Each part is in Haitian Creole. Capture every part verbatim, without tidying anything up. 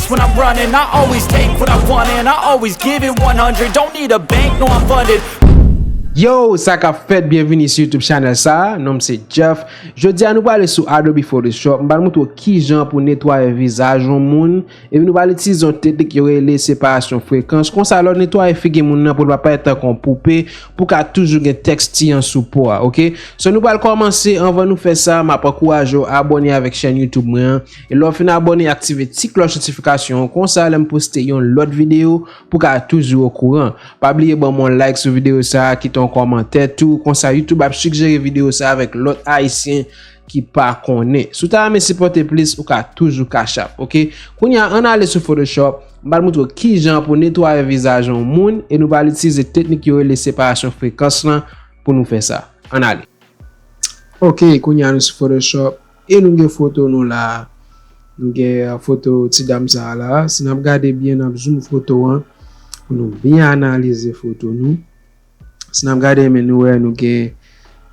When I'm running, I always take what I want and I always give it one hundred. Don't need a bank, no, I'm funded. Yo, sa k ap fèt? Byenvini sou YouTube channel sa. Non m se Jeff. Jodi a nou prale sou Adobe Photoshop. M pral montre w kijan pou netwaye vizaj yon moun. Epi nou pral itilize yon teknik yo rele separasyon frekans. Konsa lè w netwaye figi moun nan pou l pa parèt tankou yon poupe, pou ka toujou gen tèks ti an sou po a, oke? So nou pral kòmanse, anvan nou fè sa, m ap ankouraje w abòne avèk chèn YouTube mwen an. E lè w fin abòne, aktive ti klòch notifikasyon an, konsa lè m poste yon lòt videyo, pou ka toujou okouran. Pa bliye ban m yon like sou videyo sa, kite yon kòmantè tou, konsa YouTube ap sijere videyo sa avèk lòt ayisyen ki pa konnen. Si w ta renmen sipòte plis, ou ka toujou Cash App, oke? Kounye a, ann ale sou Photoshop, m pral montre w kijan pou netwaye vizaj yon moun e nou pral itilize teknik yo rele separasyon frekans lan pou nou fè sa. Ann ale. Oke, kounye a nou sou Photoshop e nou gen foto nou la. Nou gen uh, foto ti dam sa a la. Si n ap gade byen, n ap zoom foto an pou nou byen analize foto nou. Si n ap gade, men nou wè nou gen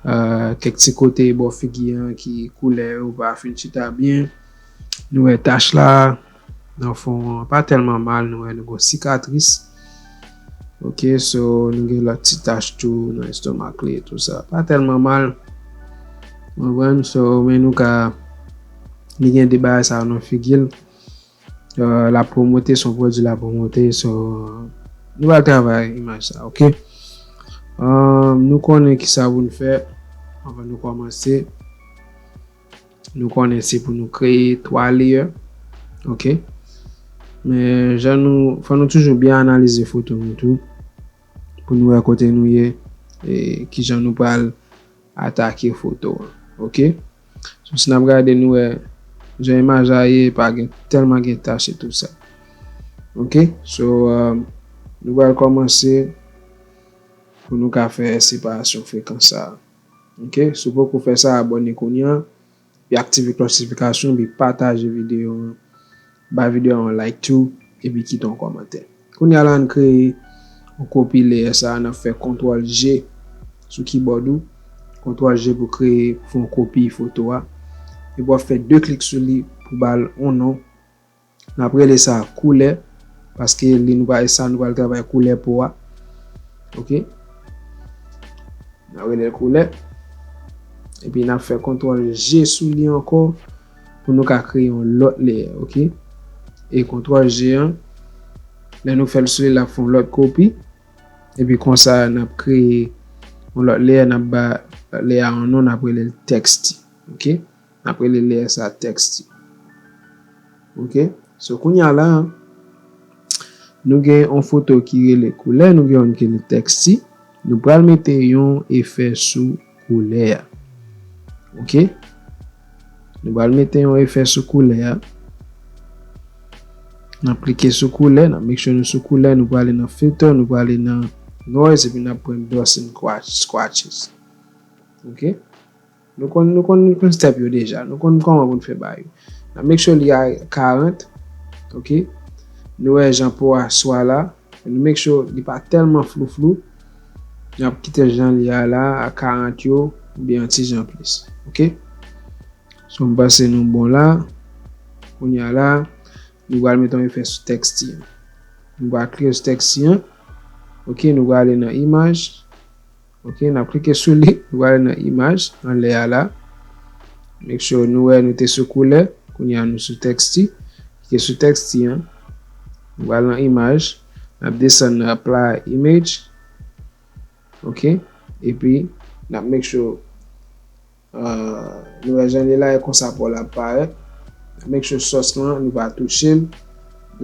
uh, kèk ti kote bò figi an ki koulè yo pa fin chita byen. Nou wè tach la nan fon an pa tèlman mal, nou wè nou gen sikatris. Ok, so nou gen lòt ti tach tou nan estomak li, tou sa. Pa tèlman mal. Ou konprann? So, men nou ka, li gen de bagay sa nan figi l. Uh, l ap pwomote, se yon pwodui l ap pwomote, so nou pral travay imaj sa, ok? Uh, nou konnen ki sa pou nou fè anvan nou kòmanse. Nou konnen se pou nou kreye twa layer. Ok? Men jan nou, fò nou toujou byen analize foto nou tou pou nou wè kote nou ye e kijan nou pral atake foto an. Ok? So, si n ap gade, nou wè jan imaj la ye, pa gen tèlman gen tach e tou sa. Ok? So, uh, nou pral kòmanse pou nou ka fè separasyon frekans sa. Ok? Si w poko fè sa, abòne kounye a. Epi aktive klòch notifikasyon, epi pataje videyo an. Bay videyo an yon like tou, epi kite yon kòmantè. Kounye a la, ann kreye yon kopi layer sa a, n ap fè kontwòl G sou kibòd ou. Kontwòl G pou kreye, fè yon kopi foto a. Epi w ap fè de klik sou li pou ba l yon non. N ap rele sa koulè, paske li nou pa sa nou pral travay koulè po a. Ok? N ap rele l koulè. Epi n ap fè kontwòl G sou li ankò pou nou ka kreye yon lòt layer, ok? E kontwòl G an, lè nou fè l sou li, l ap fè yon lòt kopi. Epi konsa, n ap kreye yon lòt layer, n ap ba lòt layer a yon non, n ap rele l texty, ok? N ap rele layer sa texty. Ok? So, kounye a la, nou gen yon foto ki rele koulè, nou gen yon ki rele texty. Nou pral mete yon efè sou koulè a. Ok? Nou pral mete yon efè sou koulè a. N ap klike sou koulè, n ap make sure nou sou koulè, nou prale nan filter, nou prale nan noise, epi n ap pran dust and scratch, scratches. Ok? Nou konn, nou konn, nou konn step yo deja. Nou konn kòman pou n fè bagay yo. N ap make sure li a karant. Ok? Nou wè jan po a swa la. Nou make sure li pa tèlman flou flou. N ap kite l jan li a la, a karant yo, oubyen yon ti jan plis. Ok? So, m panse nou bon la. Kounye a la, nou pral mete yon efè sou texty an. Nou pral klike sou texty an. Ok, nou pral ale nan imaj. Ok, n ap klike sou li, nou prale nan imaj anlè a la. Make sure nou wè nou te sou koulè, kounye a nou sou texty. Klike sou texty an, nou pral nan imaj, n ap desann nan apply image. Ok, epi n ap make sure uh, nou wè jan li la e konsa po l ap parèt. N ap make sure source lan nou pa touche l.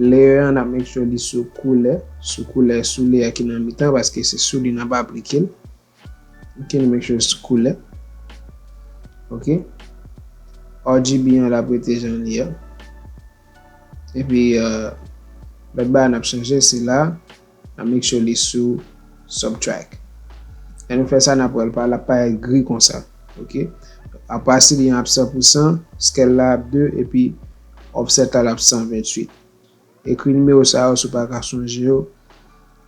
Layer an n ap make sure li sou koulè, sou koulè, sou layer ki nan mitan, paske se sou li n ap aplike l. Ok, nou make sure sou koulè. Ok. R G B an l ap rete jan li ye. Epi uh, lòt bagay n ap chanje se la, n ap make sure li sou subtract. Lè nou fè sa, n ap wè l pa, l ap parèt gri konsa. Ok. Opacity an ap san pou san, scale la ap de, epi offset la ap san venntuit. Ekri nimewo sa yo si w pa ka sonje yo.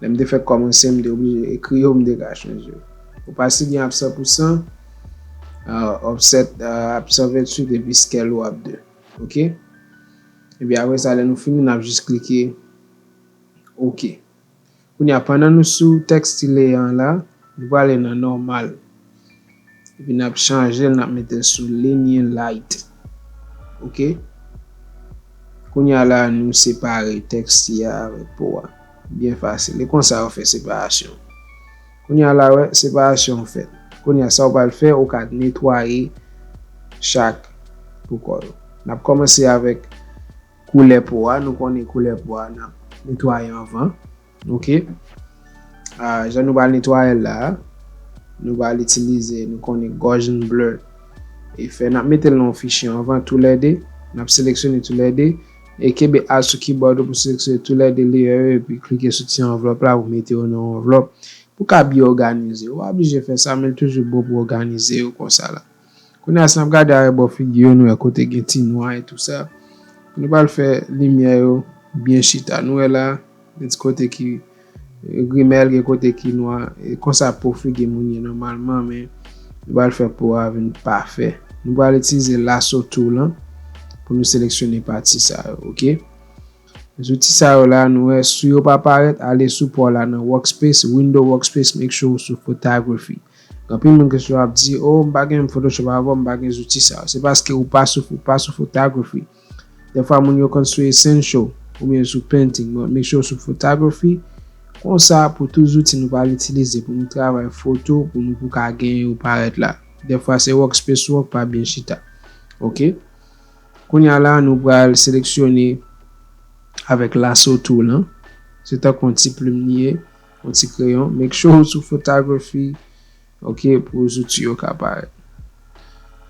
Lè m te fèk kòmanse, m te oblije ekri yo, m te ka chanje yo. Opacity an ap san pou san, uh, offset uh, ap san venntuit epi scale ou ap de. Ok? Epi apre sa, lè nou fini, n ap jis klike OK. Kounye a, pandan nou sou tèks style an la, nou prale nan nòmal. Epi n ap chanje l, n ap mete l sou Linear Light. OK? Kounye a la, nou separe tèks a avèk po a. Byen fasil. E konsa yo fè separasyon. Kounye a la, wè, separasyon fèt. Kounye a, sa w pral fè, ou ka netwaye chak pou kò yo. N ap kòmanse avèk koulè po a. Nou konnen koulè po a, n ap netwaye anvan. OK? Ah, jan nou pral netwaye l la, nou pral itilize, nou konnen Gaussian Blur. E fè, n ap mete l nan yon fichye anvan toulède. N ap seleksyone toulède. E kenbe Alt sou keyboard ou pou seleksyone toulède layer yo, epi klike sou ti anvlòp la pou mete yo nan yon anvlòp. Pou ka byen òganize. Ou pa oblije fè sa, men l toujou bon pou òganize yo konsa la. Kounye a, si n ap gade arebò figi yo, nou wè kote gen ti nwa e tou sa. Nou pral fè limyè yo byen chita. Nou wè la, gen ti kote ki, e, grimèl, gen kote ki nwa. E konsa po figi moun ye nòmalman, men nou pral fè po a vin pafè. Nou pral itilize lasso tool lan pou nou seleksyone pati sa yo, OK? Zouti sa yo la, nou wè, si yo pa parèt, ale sou po a la nan Workspace, Window Workspace, make sure ou sou Photography. Gen anpil moun ki toujou ap di, "Oh, m pa gen Photoshop avan, m pa gen zouti sa yo." Se paske ou pa sou, ou pa sou Photography. Dèfwa, moun yo konn sou Essential oubyen sou Painting, but make sure ou sou Photography. Konsa, pou tout zouti nou pral itilize pou nou travay foto, pou nou pou ka gen yo parèt la. Dèfwa, se Workspace ou an k pa byen chita. OK? Kounye a la, nou pral seleksyone avèk lasso tool lan. Se tankou yon ti plim li ye, yon ti kreyon. Make sure ou sou Photography, OK, pou zouti yo ka parèt.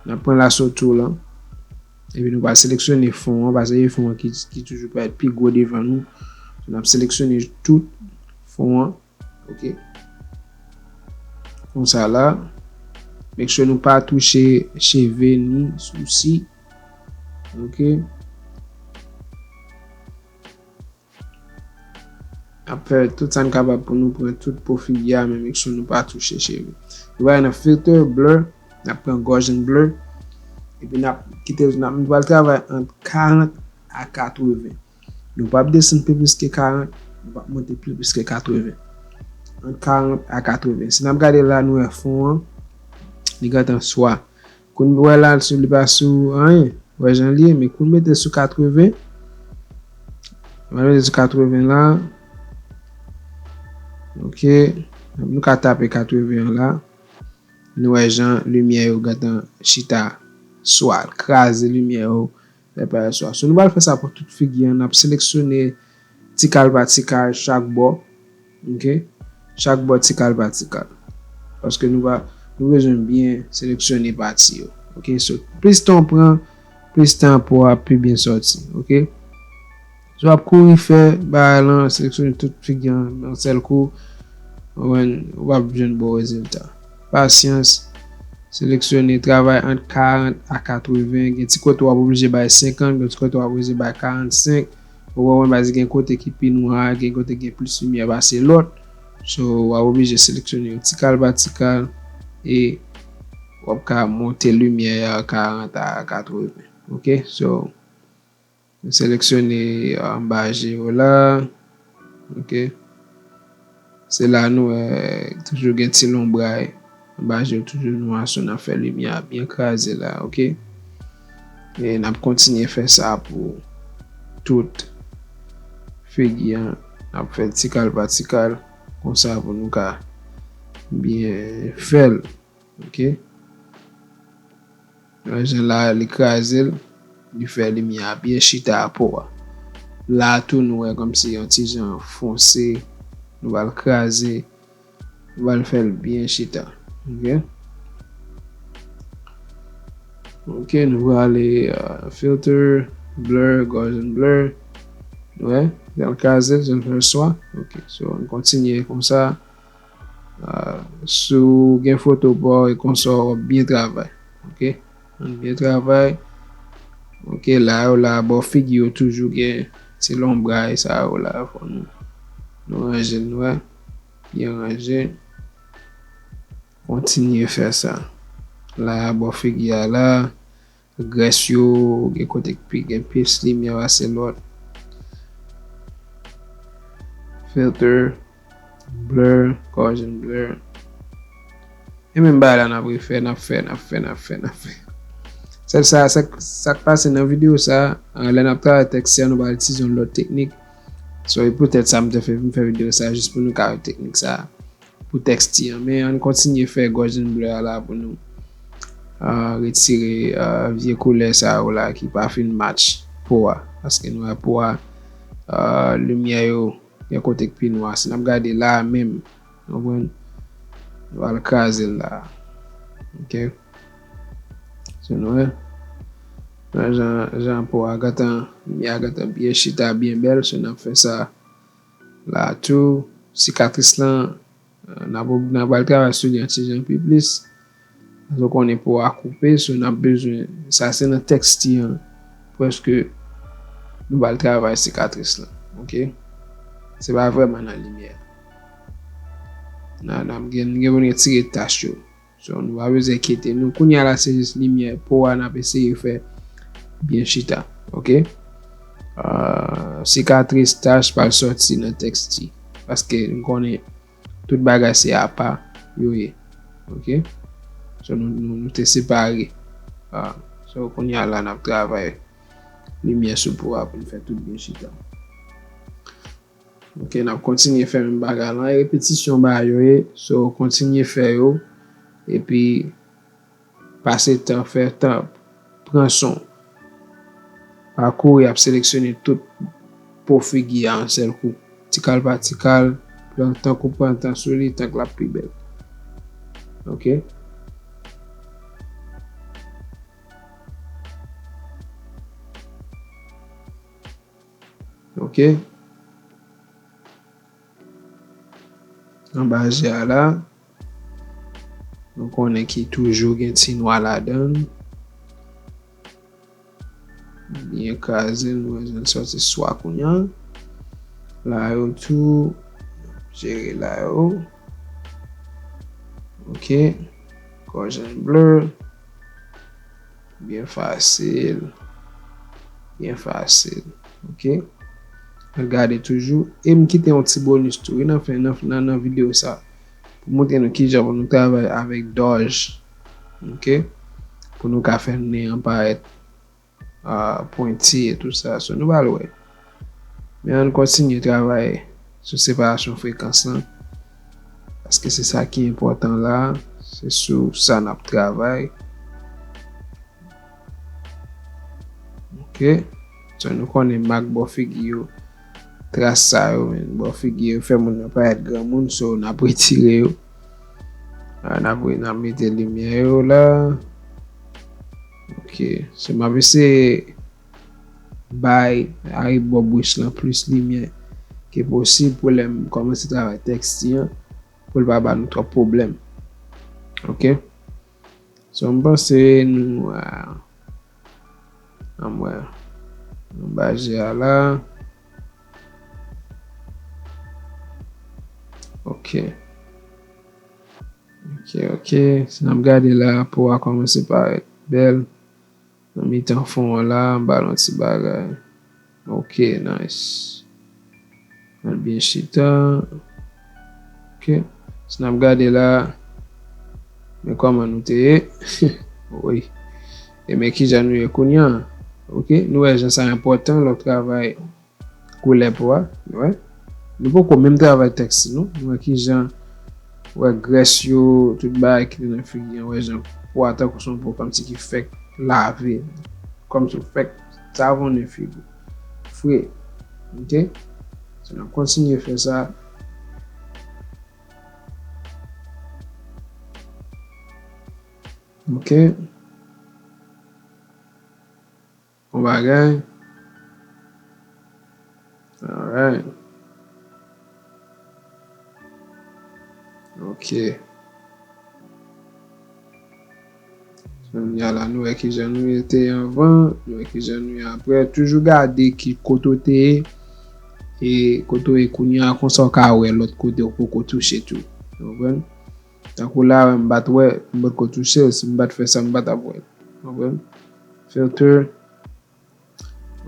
N ap pran lasso tool lan. Epi nou pral seleksyone fon an, paske se fon an ki, ki toujou parèt pi gwo devan nou. So, n ap seleksyone tout fon an. OK. Konsa la. Make sure nou pa touche cheve ni sousi. OK. N ap fè tout sa n kapab pou nou pran tout po figi a, men make sure nou pa touche cheve. Nou va nan filter, blur, n ap pran Gaussian blur. Epi n ap kite, n ap, nou pral travay ant karant a katreven. Nou p ap desann pi plis ke karant, nou p ap monte pi plis ke katreven. Ant karant a katreven. Si n ap gade la, nou wè fon an, li gentan swa. Kou n wè la, sou, li pa sou anyen. Wè jan li ye, men kou n mete sou katreven, nou mete sou katreven la. OK. Nou ka tape katreven an la. Nou wè jan limyè yo gentan chita swa, kraze limyè yo, lè pa yo swa. So, nou pral fè sa pou tout figi an. N ap seleksyone ti kal pa ti kal chak bò. OK? Chak bò ti kal pa ti kal. Paske nou va, nou bezwen byen seleksyone pati yo. OK? So, plis tan w pran, plis tan po a pi byen sòti. OK? Si w ap kouri fè bagay lan, seleksyone tout figi an nan sèl kou, ou konprann, ou p ap jwenn bon rezilta. Pasyans, seleksyone, travay ant karant a katreven. Gen ti kote w ap oblije bay senkant, gen ti kote w ap oblije bay karannsenk. Ou konprann, paske gen kote ki pi nwa, gen kote gen plis limyè pase lòt. So, w ap oblije seleksyone yo ti kal pa ti kal e w ap ka monte limyè a karant a katreven. OK? So, nou seleksyone anba je yo la. OK? Se la nou wè toujou gen ti lonbray. Anba je yo toujou nwa, so n ap fè limyè a byen kraze la, OK? E n ap kontinye fè sa pou tout figi an. N ap fè ti kal pa ti kal, konsa pou nou ka byen fè l. OK? Wè jan la, li kraze l, li fè limyè a byen chita a po a. La tou, nou wè kòmsi yon ti jan fonse, nou pral kraze, nou pral fè l byen chita. OK? OK, nou prale, euh, filter, blur, Gaussian blur. Wè, jan l kraze l, jan l fè l swa. OK, so, ann kontinye konsa. Ah, si w gen foto pa w e konsa, w ap byen travay. OK? Ann byen travay. OK, la yo la, bò figi yo toujou gen ti lonbray sa yo la. Fò nou, nou ranje l, nou wè. Byen ranje. Kontinye fè sa. La, bò figi a la. grès yo, gen kote k pi gen plis limyè pase lòt. Filter, blur, Gaussian blur. E menm bagay la n ap refè, n ap fè, n ap fè, n ap fè, n ap fè. Sèl sa, sa, sa k pase nan videyo sa, lè n ap travay tèks la, nou pral itilize yon lòt teknik. So, e poutèt sa m te fè, m fè videyo sa, jis pou nou ka wè teknik sa pou tèks ti an. Men ann kontinye fè Gaussian blur a la pou nou, ah, retire, ah, vye koulè sa yo la ki pa fin match po a. Paske nou wè po a, ah, limyè yo gen kote k pi nwa. Si n ap gade la a menm, nou konprann? Nou al kraze l la a. Ok? So, nou wè? Nan jan, jan po a gentan, limyè a gentan byen chita, byen bèl, so n ap fè sa la tou. Sikatris lan, eh, n ap, n ap al travay sou li yon ti jan pi plis. Paske w konnen po a koupe, so n ap bezwen, sa se nan tèks ti an, prèske nou pral travay sikatris lan, ok? Se pa vrèman nan limyè. N a, n ap gen, gen pou n retire tach yo. So, nou pa bezwen enkyete nou. Kounye a la, se jis limyè po a n ap eseye fè byen chita, ok? Ah, sikatris, tach pral sòti nan tèks ti. Paske m konnen tout bagay se apa yo ye. Ok? So, nou, nou, nou te separe. Ah, so, kounye a la, n ap travay limyè sou po a pou n fè tout byen chita. Ok, n ap kontinye fè menm bagay lan. Repetisyon bagay yo ye. So, kontinye fè yo. Epi, pase tan, fè tan, pran son. Pa kouri ap seleksyone tout po figi a yon sèl kou. Tikal pa tikal, pran tan, tankou pran tan sou li, tank l ap pi bèl. Ok? Ok? Anba je a la, nou konnen ki toujou gen ti nwa ladan l. Byen kraze l, nou wè jan l sòti swa kounye a. La yo tou, jere la yo. Ok. Gaussian blur. Byen fasil. Byen fasil. Ok. Al gade toujou. E m kite yon ti bonis tou, wi, nan fen, nan, nan, nan videyo sa. Pou montre nou kijan pou nou travay avèk dodge. Ok. Pou nou ka fè nen an parèt, ah, pwenti e tou sa. So, nou pral wè. Men ann kontinye travay sou separasyon frekans lan. Paske se sa ki enpòtan la. Se sou sa n ap travay. Ok. So, nou konnen mak bò figi yo. Tras sa yo, men, bò figi yo fè moun nan parèt granmoun, so, n ap retire yo. Ah, n ap, n ap mete limyè yo la. Ok. So, m ap eseye bay arebò bouch lan plis limyè ke posib pou lè m kòmanse travay tèks ti an, pou l pa ba nou twòp pwoblèm. Ok? So, m panse nou, ah, ann wè, anba je a la. Ok. Ok, ok. Si n ap gade la, po a kòmanse parèt bèl. Nan mitan fon an la, m ba l yon ti bagay. Ok, nice. Al byen chita. Ok. Si n ap gade la, men kòman nou te ye. Wi. E men kijan nou ye kounye a. Ok. Nou wè jan sa enpòtan lè w travay koulè po a. Nou wè. Nou poko menm travay tèks non. Nou wè kijan, wè grès yo, tout bagay ki te nan figi an, wè jan po a tankou se yon po kòmsi ki fèk lave. Kòmsi w fèk savonnen figi w. Fre. Ok? So, n ap kontinye fè sa. Ok. Bon bagay. Alright. Ok. Kounye a la, nou wè kijan nou ye te anvan, nou wè kijan nou ye apre. Toujou gade ki kote w te ye, e kote w ye kounye a, konsa w ka wè lòt kote w poko touche tou. Ou konprann? Tankou la, m pa t wè, m potko touche l, si m pa t fè sa, m pa t ap wè l. Ou konprann? filter.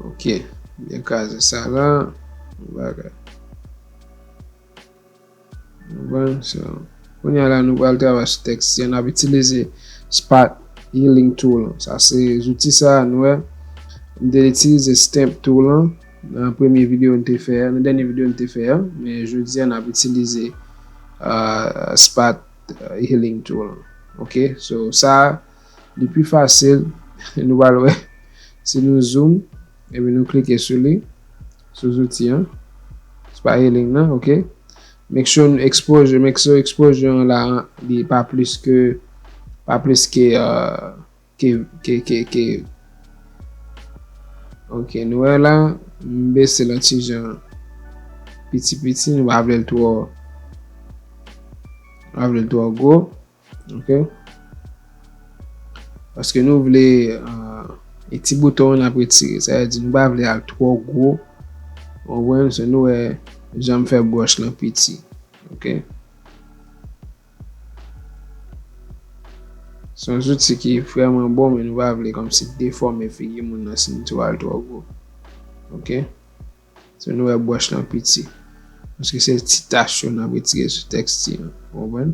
Ok, byen kraze sa la. Yon bagay. Bon, so, kounye a la, nou pral travay sou tèks an, n ap itilize Spot Healing Tool. Sa se zouti sa a, nou wè. M te itilize Stamp Tool lan nan premye videyo n te fè a, nan dènye videyo n te fè a, men jodi a, n ap itilize uh, Spot uh, Healing Tool lan. Ok, so sa, li pi fasil, nou pral wè, si nou zoom, epi nou klike sou li, sou zouti an, Spot Healing lan, ok. Make sure exposure, make sure exposure an la, li pa plis ke, pa plis ke, uh, ke, ke, ke, ke. Ok, nou wè la, m bese l yon ti jan piti piti, nou pa vle l twò, nou pa vle l twò gwo. Ok. Paske nou vle uh, e ti bouton an ap retire. Sa vle di nou pa vle al twò gwo. Ou konprann? So nou wè jan m fè brush lan piti. Ok. Se yon zouti ki vrèman bon, men nou pa vle kòmsi defòme figi moun nan si nou twò al twò gwo. Ok. So nou wè brush lan piti. Paske se ti tach yo n ap retire sou tèks ti an. Ou konprann?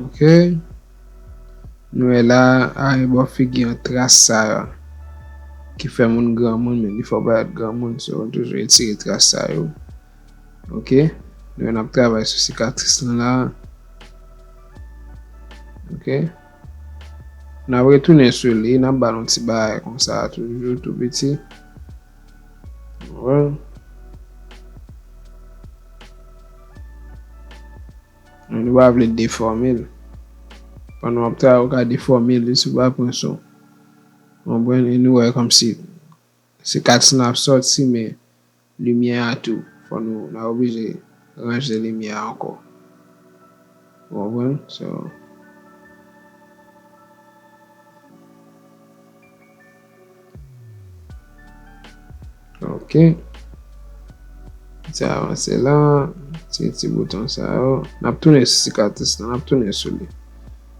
Ok. Nou wè la, arebò figi an tras sa a ki fè moun granmoun, men li fè w parèt granmoun, so, toujou retire tras sa yo. Ok. Nou wè n ap travay sou sikatris lan la. Ok. N ap retounen sou li, n ap ba l yon ti bagay konsa, toujou tou piti. Wè. Nou pa vle defòme l. Pandan w ap travay, ou ka defòme l si w pa pran swen. Ou konprann? E nou wè kòmsi sikatris lan ap sòti, men limyè a tou. Fò nou, n a oblije ranje limyè a ankò. Ou konprann? So, ok. Ti avanse la, ti, ti bouton sa yo. N ap tounen sou sikatris lan, n ap tounen sou li.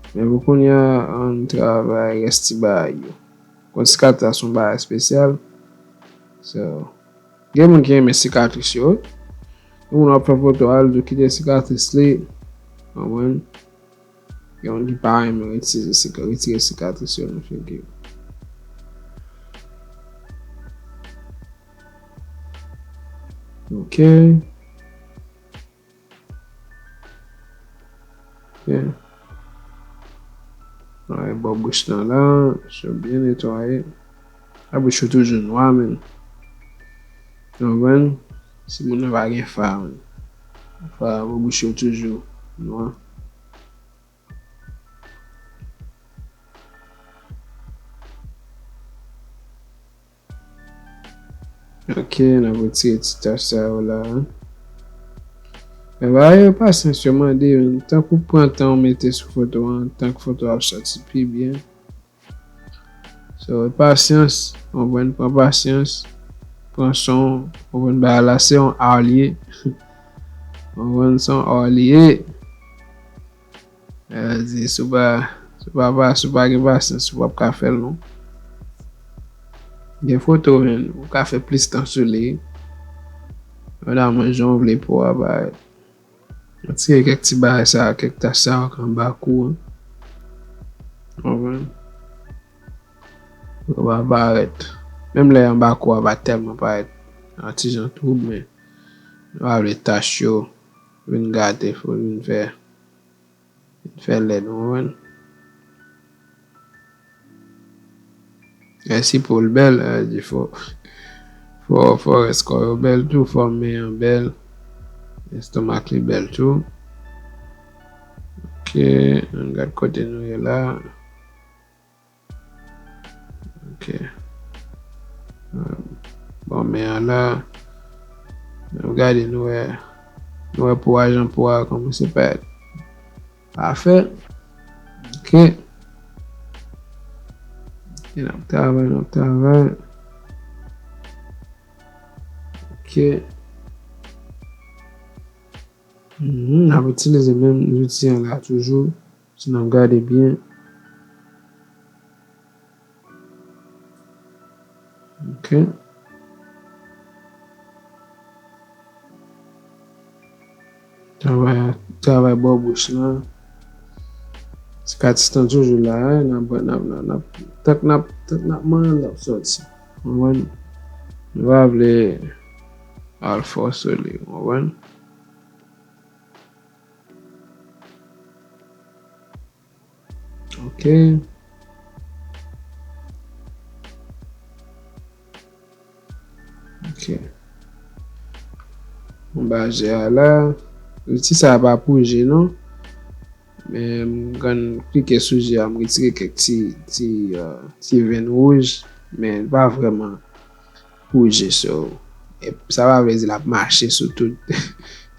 Men pou kounye a, ann travay rès ti bagay yo. Konn sikatris la se yon bagay espesyal. So, gen moun ki renmen sikatris yo. Yon moun ap fè foto, al di w kite sikatris li. Konprann? Gen moun ki pa renmen retire sika-, retire sikatris yo nan figi yo. Ok. Ok. Alright, bò bouch lan la, so byen netwaye. A bouch yo toujou nwa, men. Ou konprann? Si moun nan pa gen fa, men. Fa, bò bouch yo toujou nwa. Ok, n ap retire ti tach sa yo la. Men bagay yo pasyans yo mande, men tank ou pran tan ou mete sou foto an, tank foto a ap sòti pi byen. So, pasyans, konprann, pran pasyans, pran swen w, konprann bagay la, se yon art li ye. Konprann, se yon art li ye. Sa vle di, si w pa, si w pa, pa, si w pa gen pasyans, ou p ap ka fè l non. Gen foto, men, ou ka fè plis tan sou li. Depandaman jan w vle po a parèt. Retire kèk ti bagay sa, kèk tach sa yo k anba kou an. Konprann? Yo pa parèt. Menm lè anba kou a pa tèlman parèt. Yon ti jan twoub, men nou pa vle tach yo vin gate, fò vin fè, vin fè lèd, ou konprann? Èsi po l bèl, sa vle di fò, fò, fò rès kò yo bèl tou, fò men an bèl, estomak li bèl tou. Ok, ann gad kote nou ye la. Ok. Bon, men an la, nou gade nou wè. Nou wè po a, jan po a kòmanse parèt. Pafè. Ok. Ok, n ap travay, n ap travay. Ok. Mhm, n ap itilize menm zouti an la toujou. Si n ap gade byen. Ok. Travay, travay bò bouch lan. Sikatris lan toujou la, n ap, n ap, n ap, n ap, tank n ap, tank n ap manyen l, l ap sòti. Ou konprann? Nou pa vle al fò sou li, ou konprann? Ok. Ok. Anba je a la. Zouti sa a pa pou je non. Men m konn klike sou je a, m retire kèk ti, ti, euh, ti venn wouj. Men li pa vrèman pou je, so, e sa pa vle di l ap mache sou tout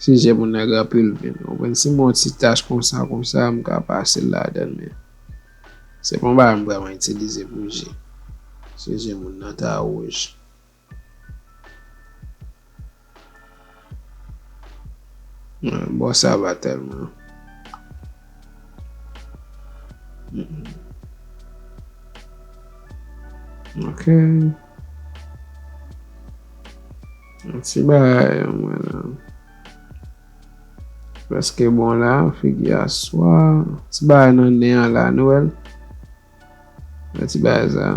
sijè moun nan gen anpil venn. Ou konprann? Si m wè yon ti tach konsa, konsa, m ka pase l ladan l, men se pa yon bagay m vrèman itilize pou je. Sijè moun nan ta wouj. Bon, sa va tèlman. Mm. Ok. Yon ti bagay, mwen la. Prèske bon la, figi a swa. Ti bagay nan nen an la, nou wè l? Yon ti bagay sa.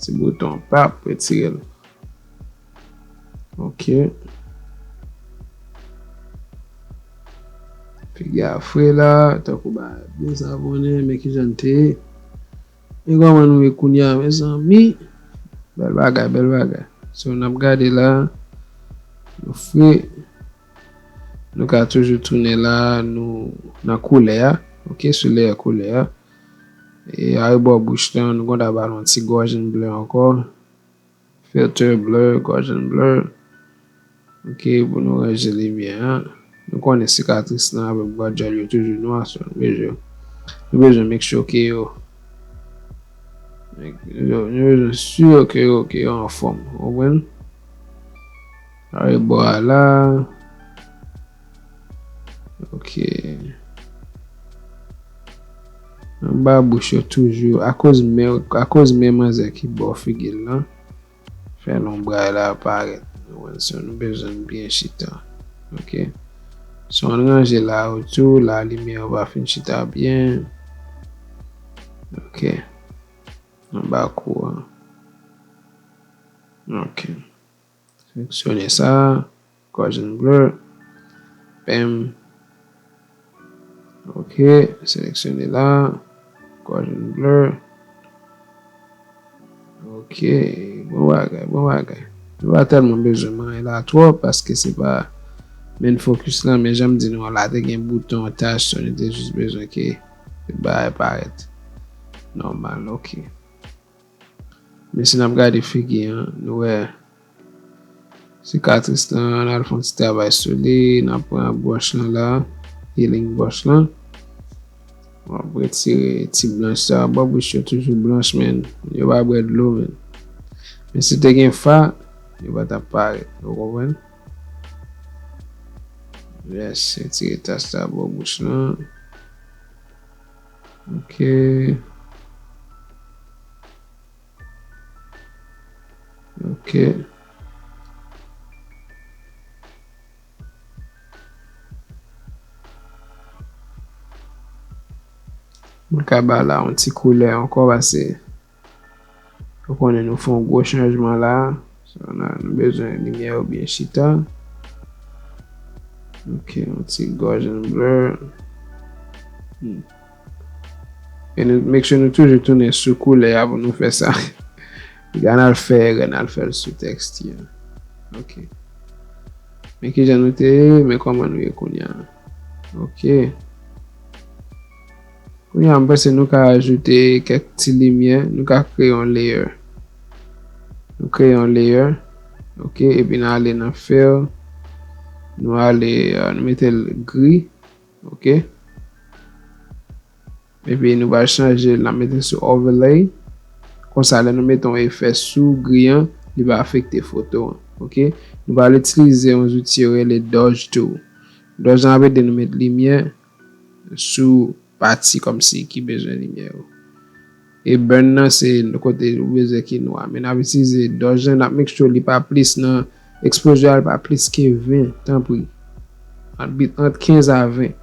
Ti bouton, pap, retire l. Ok. Figi a fre la, tankou bagay byen savonnen, men kijan l te ye. Men kòman nou ye kounye a, mezanmi? Bèl bagay, bèl bagay. So, n ap gade la, nou fre. Nou ka toujou tounen la, nou nan koulè a. Ok, sou leyè koulè a. E arebò bouch lan, nou konn ta ba l yon ti gòj an bleu ankò. Filter blur, Gaussian blur. Ok, pou nou ranje limyè a. Nou konnen sikatris lan avèk bwa djèl yo toujou nwa, so nou bezwen, nou bezwen make sure ke yo, nou bezwen si ke yo, ke yo anfòm, ou konprann? Arebò a la. Ok. Anba bouch yo toujou, akoz men, akoz men manzè ki bò figi l lan, fè lonbray la parèt. Nou wè sa, nou bezwen byen chita. Ok. Si w ranje la otou, la limyè yo pa fin chita byen. Ok. Anba kou an. Ok. Seleksyone sa. Gaussian blur. Pèm. Ok. Seleksyone la. Gaussian blur. Ok. Bon bagay, bon bagay. Nou pa tèlman bezwen manyen la twòp paske se pa main focus lan, men jan m di nou an la, te gen bouton, tach, so nou te jis bezwen ke bagay parèt nòmal. Ok. Men si n ap gade figi an, nou wè sikatris lan, n al fè yon ti travay sou li, n ap pran bwòch lan la, healing brush lan. W ap retire ti blanch sa, bò bouch yo toujou blanch, men yo pa bwè dlo, men. Men si te gen fa, yo pa t ap parèt, ou konprann? Yes, retire tach sa bò bouch lan. Ok. Ok. Mwen ka ba la yon ti koulè ankò, paske ou konnen nou fè yon gwo chanjman la. So, nou, nou bezwen limyè yo byen chita. Ok, yon ti Gaussian blur. Hmm. E nou make sure nou toujou tounen sou koulè a pou nou fè sa. Piga n al fè erè, n al fè l sou texture. Ok. Men kijan nou te ye, men kòman nou ye kounye a. Ok. Kounye a, m panse nou ka ajoute kèk ti limyè, nou ka kreye yon layer. Nou kreye yon layer, ok, epi n ale nan fill, Nou ale, uh, nou mete l gri. Ok. Epi nou va chanje l, n ap mete sou overlay. Konsa, lè nou mete yon efè sou gri an, li va afekte foto an. Ok. Nou va al itilize yon zouti yo rele Dodge Tool. Dodge lan ap ede nou met limyè sou pati kòmsi ki bezwen limyè yo. E burn nan se kote ou bezwen ki nwa. Men n ap itilize Dodge lan, n ap make sure li pa plis nan, exposure a li pa plis ke ven, tanpri. Ant bit, ant kenz a ven.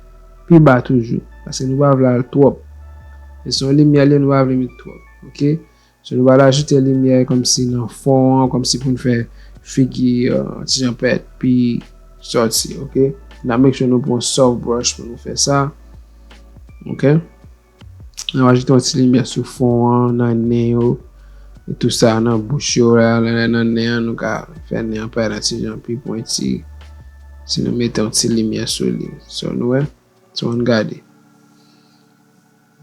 Pi ba toujou. Paske nou pa vle al twòp. E se yon limyè li, nou pa vle met twòp. Ok? So, nou pral ajoute limyè kòmsi nan fon an, kòmsi pou n fè figi, uh, ti jan pèt pi sòti, ok? N ap make sure nou pran soft brush pou nou fè sa. Ok? Nou ajoute yon ti limyè sou fon an, nan nen yo, e tou sa, nan bouch yo, la, la, la, nan nen an, nou ka fè nen an parèt yon ti jan pi pwenti. Si nou mete yon ti limyè sou li. So, nou wè? So, ann gade.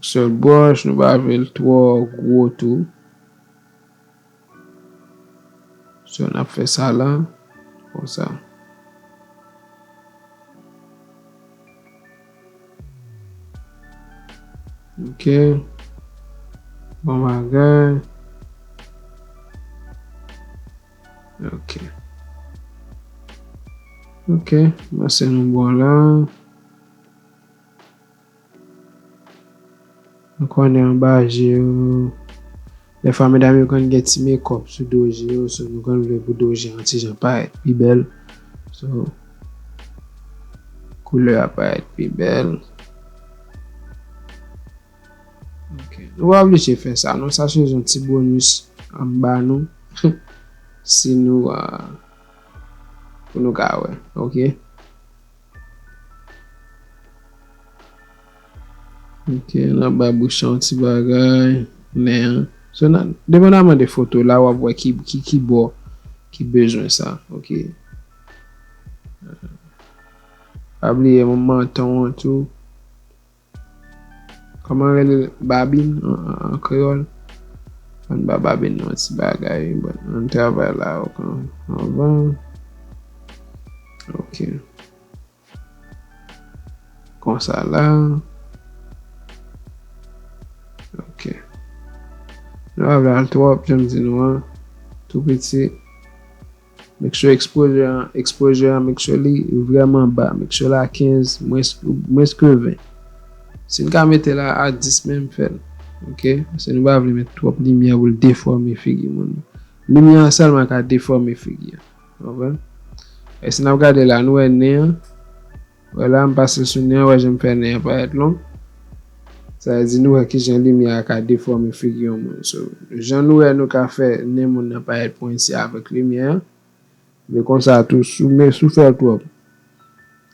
Soft brush, nou pa vle l twò gwo tou. So, n ap fè sa la, konsa. Ok. Bon bagay. Ok. Ok, panse nou bon la. Nou konnen anba je yo. Dèfwa medam yo konn gen ti makeup sou do je yo, so nou konn vle pou do je an ti jan parèt pi bèl. So, koulè a parèt pi bèl. Ok. Nou pa oblije fè sa, non. Sa se yon ti bonus anba nou. Si nou, ah, pou nou ka wè. Ok. Ok, n ap ba bouch lan yon ti bagay, nen an. So, nan, depandaman de foto la, w ap wè ki, ki, ki bò ki bezwen sa. Ok. Pa bliye manton an tou. Kòman rele l? Babin an, an, an kreyòl. Ann ba babin nan yon ti bagay. Bon, ann travay la, ok, anvan. Ok. Konsa la. Ok. Nou pa vle al twòp, jan m di nou an. Tou piti. Make sure exposure an, exposure an, make sure li vrèman ba. Make sure la kenz, mwens, mwens ke ven. Si n ka mete la a dis menm, fè l. Ok? Paske nou pa vle met twòp limyè pou l defòme figi moun nan. Limyè an sèlman ka defòme figi an. Konprann? E si n ap gade la, nou wè nen an. Wè la, m pase sou nen an, wè jan m fè nen an parèt long. Sa vle di nou wè kijan limyè a ka defòme figi yon moun. So, jan nou wè nou ka fè nen moun nan parèt pwenti avèk limyè an. Men konsa tou, si w, men si w fè l twòp,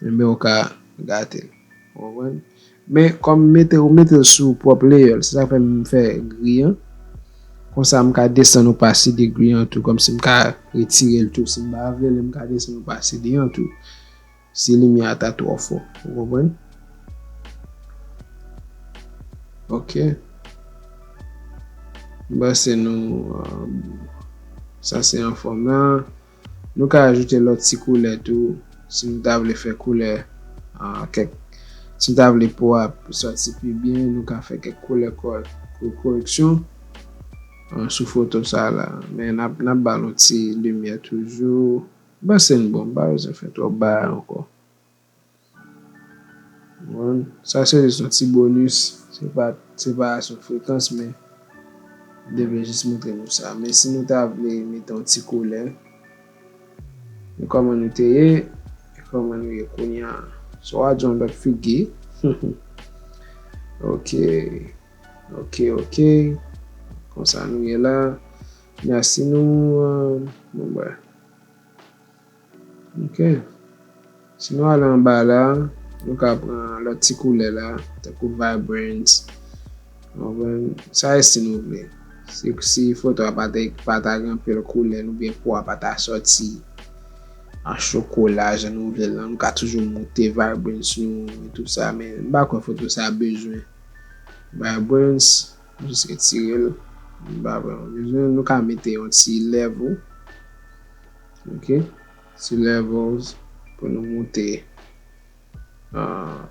enben ou ka gate l. Ou konprann? Men kòm mete, ou mete l sou pwòp layer l, se sa k fè m fè gri an. Konsa m ka desann opasite gri an tou, kòmsi m ka retire l tou. Si m pa vle l, m ka desann opasite an tou. Si limyè a ta twò fò. Ou konprann? Ok. M panse nou, euh, sa se anfòm la. Nou ka ajoute lòt ti koulè tou. Si nou ta vle fè koulè, ah, kèk, si nou ta vle po a sòti pi byen, nou ka fè kèk koulè kò-, ko-, koreksyon, ah, sou foto sa la. Men n ap, n ap ba l yon ti limyè toujou. M panse n bon, m pa bezwen fè twòp bagay ankò. Bon, sa se jis yon ti bonus. Se pa, se pa sou frekans, men m te vle jis montre nou sa. Men si nou ta vle mete yon ti koulè, men kòman nou te ye, e kòman nou ye kounye a. So, w a di yon lòt figi. Ok. Ok, ok. Konsa nou ye la. Mèsi nou, euh, bon, bwè. Ok. Si nou ale anba la, nou ka pran lòt ti koulè la, tankou Vibrance. Ou konprann? Sa e si nou vle. Si, si foto a pa te, pa ta gen anpil koulè, oubyen po a pa ta sòti an chokola, jan nou vle l lan, nou ka toujou moute Vibrance nou, e tou sa, men m pa kwè foto sa bezwen Vibrance, jis retire l. M pa vrèman bezwen. Nou ka mete yon ti level. Ok. Ti levels. Pou nou moute, ah,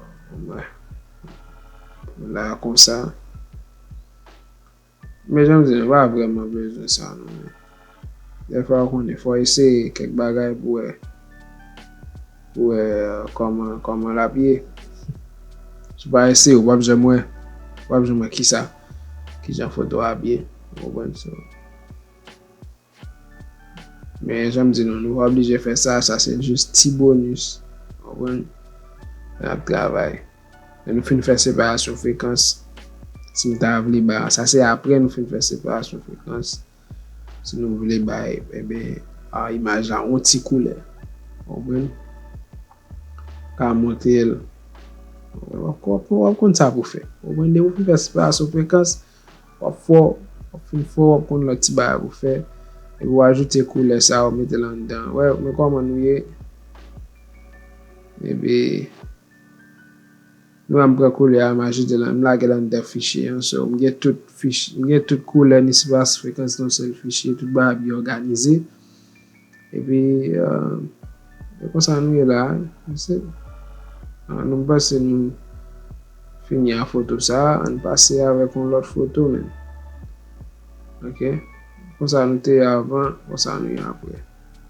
la konsa. Men jan m di, nou pa vrèman bezwen sa non. Dèfwa ou konnen, fò eseye kèk bagay pou wè, pou wè kòman, kòman l ap ye. Si w pa eseye, w p ap janm wè, w p ap janm wè kisa, kijan foto a ap ye. Ou konprann? So, men jan m di nou, nou pa oblije fè sa, sa se jis ti bonis. Ou konprann? N ap travay. Lè nou fin fè separasyon frekans, si nou ta vle ba, sa se apre nou fin fè separasyon frekans. Si nou vle bay, enben, a, imaj la yon ti koulè. Ou konprann? Ka monte l. W ap, w ap, w ap konn sa pou fè. Ou konprann? Depi w fin fè separasyon frekans, w ap fè, w ap fin fè, w ap konn lòt ti bagay pou fè. Epi w ajoute koulè sa, w mete l anndan. Wè, men kòman nou ye. Epi, nou wè m pran koulè a, m ajoute l, m lage l anndan fichye an. So, m gen tout fich, m gen tout koulè ni separasyon frekans nan yon sèl fichye, tout bagay byen òganize. Epi, euh, e konsa nou ye la, se, ah, nou panse nou fini a foto sa, ann pase avèk yon lòt foto menm. Ok? Konsa nou te ye avan, konsa nou ye apre.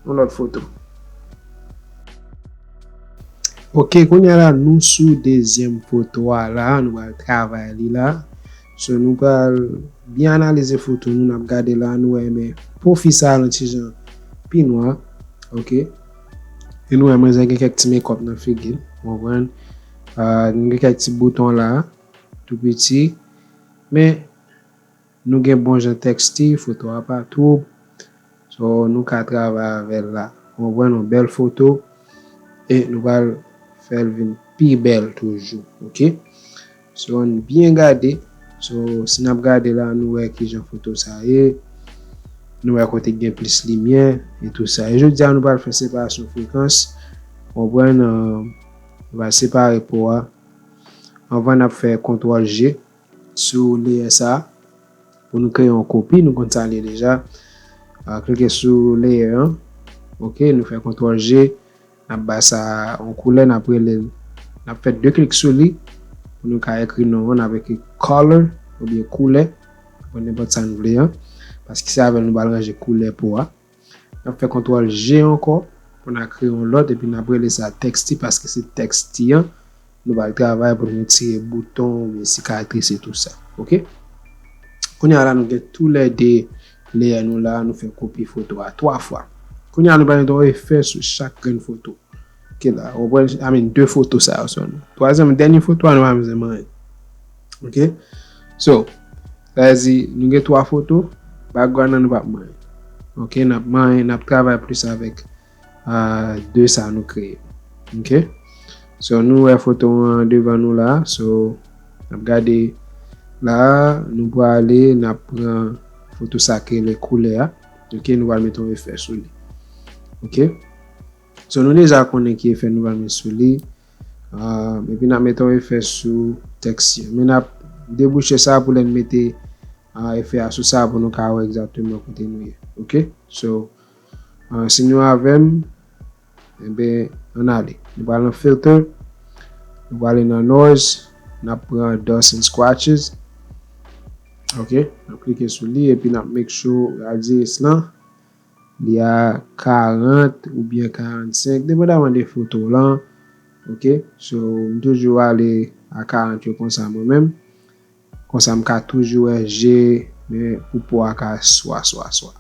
Yon lòt foto. Ok, kounye a la, nou sou dezyèm foto a la, nou pral travay li la. So, nou pral byen analize foto nou, n ap gade la, nou wè, men pwofi sa a, yon ti jan pi nwa, ok? E nou wè, manzè gen kèk ti makeup nan figi l, w konprann? Ah, nou gen kèk ti bouton la, tou piti, men nou gen bon jan teksti, foto a pa twoup. So, nou ka travay avè l la. Ou konprann, yon bèl foto. E nou pral fè l vin pi bèl toujou. Ok? So, ann byen gade. So, si n ap gade la, nou wè kijan foto sa ye. Nou wè kote gen plis limyè e tou sa. E jodi a, nou pral fè separasyon frekans. Ou konprann, euh, nou pral separe po a. Anvan n ap fè kontwòl G sou layer sa a. Pou nou kreye yon kopi, nou konn sa l ye deja. Ah, klike sou layer an. Ok, nou fè kontwòl G. N ap ba sa yon koulè, n ap rele l. N ap fè de klik sou li. Pou nou ka ekri non an, n ap ekri color oubyen koulè. Pou nenpòt sa n vle an. Paske se avè l nou pral ranje koulè po a. N ap fè kontwòl G ankò pou n al kreye yon lòt, epi n ap rele sa teksti, paske se teksti an nou pral travay pou nou tire bouton oubyen sikatris e tou sa. Ok? Kounye a la, nou gen toulède layer nou la, nou fè kopi foto a twa fwa. Kounye a, nou pral mete yon efè sou chak grenn foto. Ok la, ou pral, I mean, de foto sa yo sèlman. Twazyèm, dènye foto a, nou pa bezwen manyen. Ok? So, sa vle di, nou gen twa foto, background nan nou p ap manyen. Ok, n ap manyen, n ap travay plis avèk, ah, de sa nou kreye. Ok? So, nou wè foto an devan nou la. So, n ap gade la, nou prale, n ap pran foto sa ki rele koulè a. Ok, nou pral mete yon efè sou li. Ok? So, nou deja konnen ki efè nou pral met sou li. Ah, epi n ap mete yon efè sou tèks yo. Men n ap debouche sa pou lè n mete, ah, efè a sou sa pou nou ka wè egzakteman kote nou ye. Ok? So, ah, si nou avè m, enben, ann ale. Nou pral nan filter, nou prale nan noise, n ap pran dust and scratches. Ok? N ap klike sou li epi n ap make sure radius lan li a karant oubyen karannsenk, depandaman de foto w lan. Ok? So, m toujou ale a karant yo konsa mwen menm. Konsa m ka toujou wè je, men pou po a ka swa, swa, swa.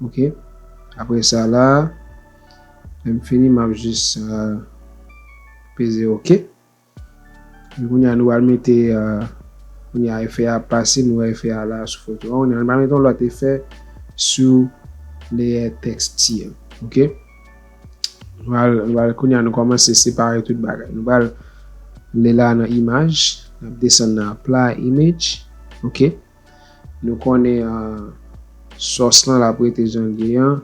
Ok? Apre sa la, lè m fini, m ap jis, euh, peze ok. Epi kounye a nou pral mete, euh, kounye a efè a pase, nou wè efè a la sou foto a. Kounye a nou pral mete yon lòt efè sou layer teksti an. Ok? Nou pral, nou pral, kounye a nou kòmanse separe tout bagay. Nou pral ale la nan imaj, n ap desann nan apply image. Ok? Nou konnen, euh, source lan l ap rete jan l ye an.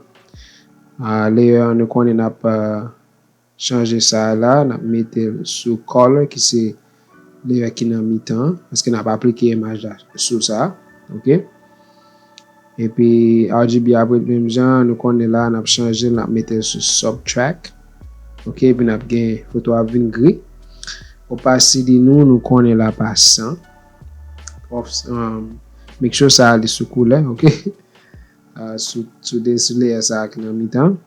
Ah, layer an, nou konnen n ap, euh, chanje sa a la, n ap mete l sou color ki se layer ki nan mitan an, paske n ap aplike imaj la sou sa a, ok? Epi R G B ap ret menm jan an, nou konnen la, n ap chanje l, n ap mete l sou subtract. Ok, epi n ap gen foto a ap vin gri. Opacity nou, nou konnen l ap a san. Off, um, make sure sa li sou koulè, ok? Uh, sou, sou desi layer sa a ki nan mitan.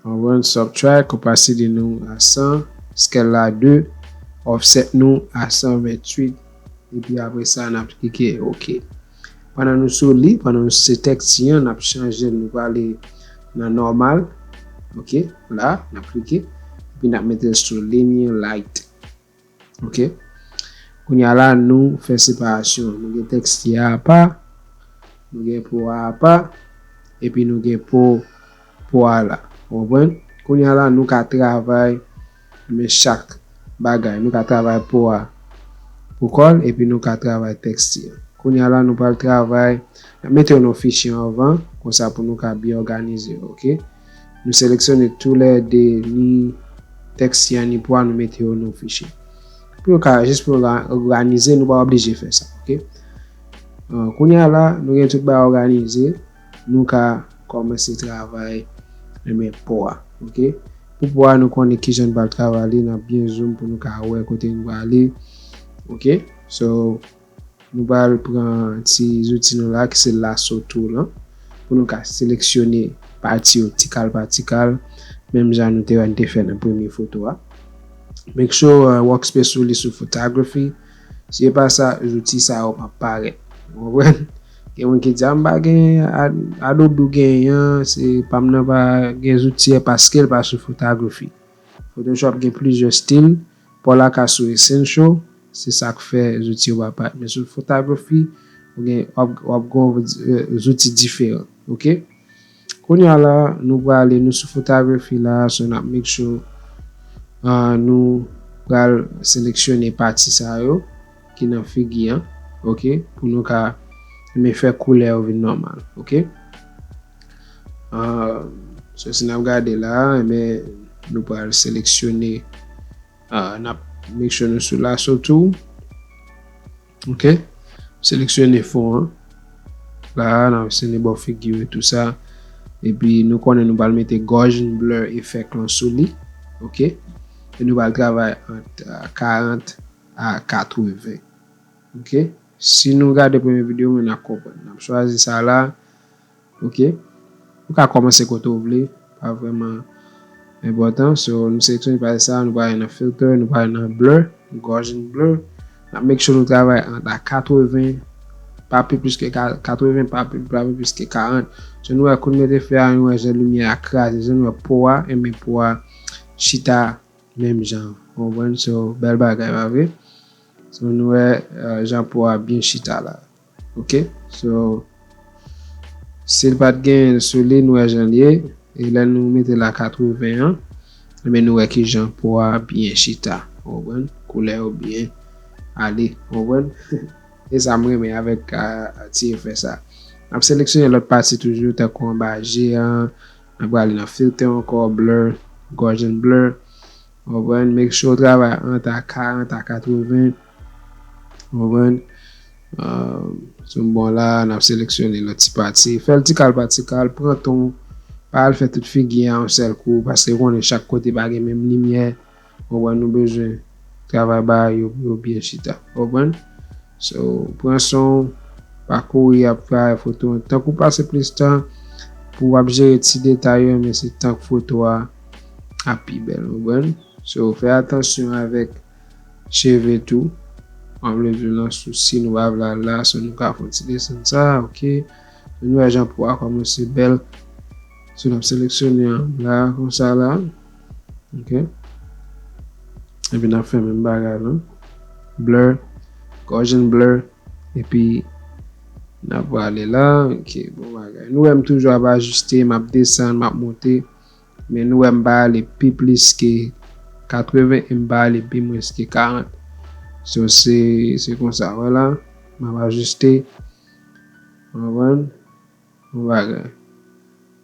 Ann subtract, opacity nou a san, scale la de, offset nou a san venntuit, epi apre sa, n ap klike ok. Pandan nou sou li, pandan nou se text an, n ap chanje l, nou prale nan normal. Ok, la, n ap klike, epi n ap mete l sou linear light. Ok. Kounye a la, nou fè separasyon. Nou gen text a apa, nou gen po a apa, epi nou gen po, po a la. Ou konprann? Kounye a la, nou ka travay men chak bagay. Nou ka travay po a pou kò l, epi nou ka travay text an. Kounye a la, nou pral travay, n ap mete yo nan fichye anvan, konsa pou nou ka byen òganize yo, ok? Nou seleksyone toulède, ni text an, ni po a, nou mete yo nan fichye. Pou yo ka, jis pou yo ka òganize, nou pa oblije fè sa, ok? Uh, kounye a la, nou gen tout bagay òganize, nou ka kòmanse travay, enben, po a, ok? Pou po a, nou konnen kijan n pral travay li, n ap byen zoom pou nou ka wè kote nou prale, ok? So, nou pral pran ti zouti nou la, ki se lasso tool lan, pou nou ka seleksyone pati yo tikal pa tikal, menm jan nou te wè n te fè nan premye foto a. Make sure, uh, workspace ou li sou photography. Si e pa sa, zouti sa yo p ap parèt. Ou konprann? Gen moun ki di, "A, m pa gen Ad-, Adobe ou genyen an, se pa m nan pa gen zouti a paske l pa sou photography." Photoshop gen plizyè stil. Paw la ka sou essential, se sa k fè zouti yo pa parèt. Men sou photography, ou gen, w ap, w ap gen, eh, zouti diferan, ok? Kounye a la, nou prale, nou sou photography la, so n ap make sure, ah, nou pral seleksyone pati sa yo ki nan figi an, ok? Pou nou ka, men fè koulè yo vin nòmal, ok? Ah, so si n ap gade la, men nou pral seleksyone, ah, n ap make sure nou sou lasso tool. Ok. Seleksyone fon an. La, n ap seleksyone bò figi yo e tou sa. Epi nou konnen nou pral mete Gaussian blur effect lan sou li. Ok. E nou pral travay ant, ah, karant a katreven. Ok. Si nou gade premye videyo, nou ap konprann. N ap chwazi sa la. Ok. Ou ka kòmanse kote ou vle. Pa vrèman enpòtan. So, nou seleksyone pati sa, nou prale nan filter, nou prale nan blur, Gaussian blur. N ap make sure nou travay ant a katreven, pa pi plis ke ka-, katreven, pa pi, pa pi plis ke karant. So, nou wè kou n mete fè a, nou wè jan limyè a kraze, jan nou wè po a, enben po a chita menm jan. Ou konprann? So, bèl bagay, pa vre? So, nou wè, euh, jan po a byen chita la. Ok? So, si l pa t gen sou li, nou wè jan l ye. E lè nou mete l a katreven an, enben nou wè ki jan po a byen chita. Ou konprann? Koulè yo byen ale. Ou konprann? E sa m renmen avèk, a, ti efè sa. N ap seleksyone lòt pati toujou, tankou anba je an. N ap prale nan filter ankò, blur, Gaussian blur. Ou konprann? Make sure w travay ant a karant a katreven. Ou konprann? Ah, sou m bon la, n ap seleksyone lòt ti pati. Fè l tikal pa tikal, pran tan w. Pa al fè tout figi a yon sèl kou, paske w konnen chak kote pa gen menm limyè. Ou konprann? Nou bezwen travay bagay yo, yo byen chita. Ou konprann? So, pran san w, pa kouri ap fè foto an. Tank ou pase plis tan pou w ap jere ti detay yo, men se tank foto a ap pi bèl, ou konprann? So, fè atansyon avèk cheve tou. An vle di nan sousi nou pa vle al la, so nou ka fè yon ti desann sa, ok. Nou wè jan po a kòmanse bèl. So, n ap seleksyone an la, konsa la. Ok. Epi n ap fè menm bagay la. Blur, Gaussian blur. Epi n ap prale la. Ok, bon bagay. Nou wè m toujou ap ajiste, m ap desann, m ap monte. Men nou wè m pa ale pi plis ke katreven e m pa ale pi mwens ke karant. So, se, se konsa, wè la. M ap ajiste. Ou konprann? Bon bagay.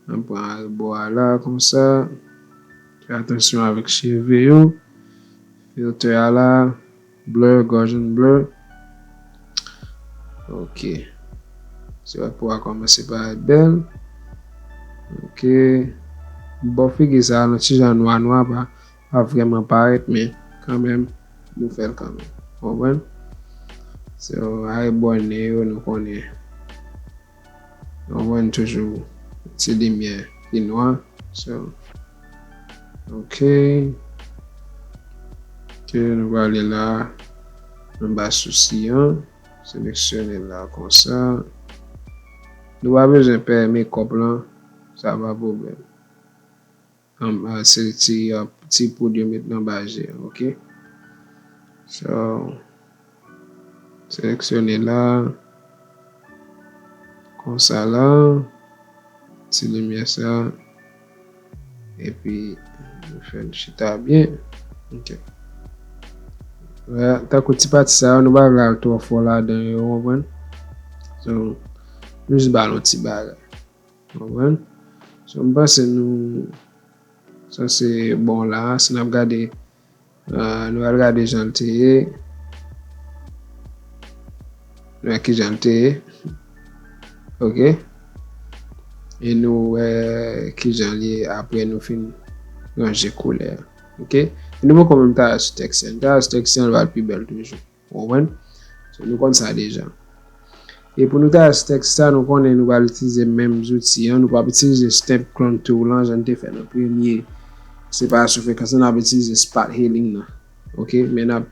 Ann pran rebò a la, konsa. Fè atansyon avèk cheve yo. Filter a la. Blur, Gaussian blur. Ok. Se wè po a kòmanse parèt bèl. Ok. Bò figi sa a, nan ti jan nwa nwa pa, pa vrèman parèt, men kanmenm, nou fè l kanmenm. Konprann? So, arebò nen yo, nou konnen. Nou wè n toujou ti limyè ki nwa. So, ok. Ok, nou prale la. Anba sousi an. Seleksyone la konsa. Nou pa bezwen pè makeup lan. Sa pa pwoblèm. Anba, se ti, uh, ti poud yo met nan anba je an, ok? So, seleksyone la. Konsa la. Ti limyè sa. Epi, nou fè l chita byen. Ok. Tankou ti pati sa yo, nou pa vle al twò fò ladan yo, w konprann? So, nou jis ba l yon ti bagay. Konprann? So, m panse nou sanse bon la. Si n ap gade, ah, nou al gade jan l te ye. Nou wè ki jan l te ye. Ok. E nou wè ki jan l ye apre nou fin ranje koulè a. Ok. E nou poko menm ta sou tèks lan. Ta sou tèks lan, l va pi bèl toujou. Ou konprann? So, nou konn sa deja. E pou nou ta sou tèks sa, nou konnen nou pral itilize menm zouti an. Nou p ap itilize stamp clone tool lan, jan n te fè nan premye separasyon frekans lan, n ap itilize spot healing nan. Ok? Men n ap,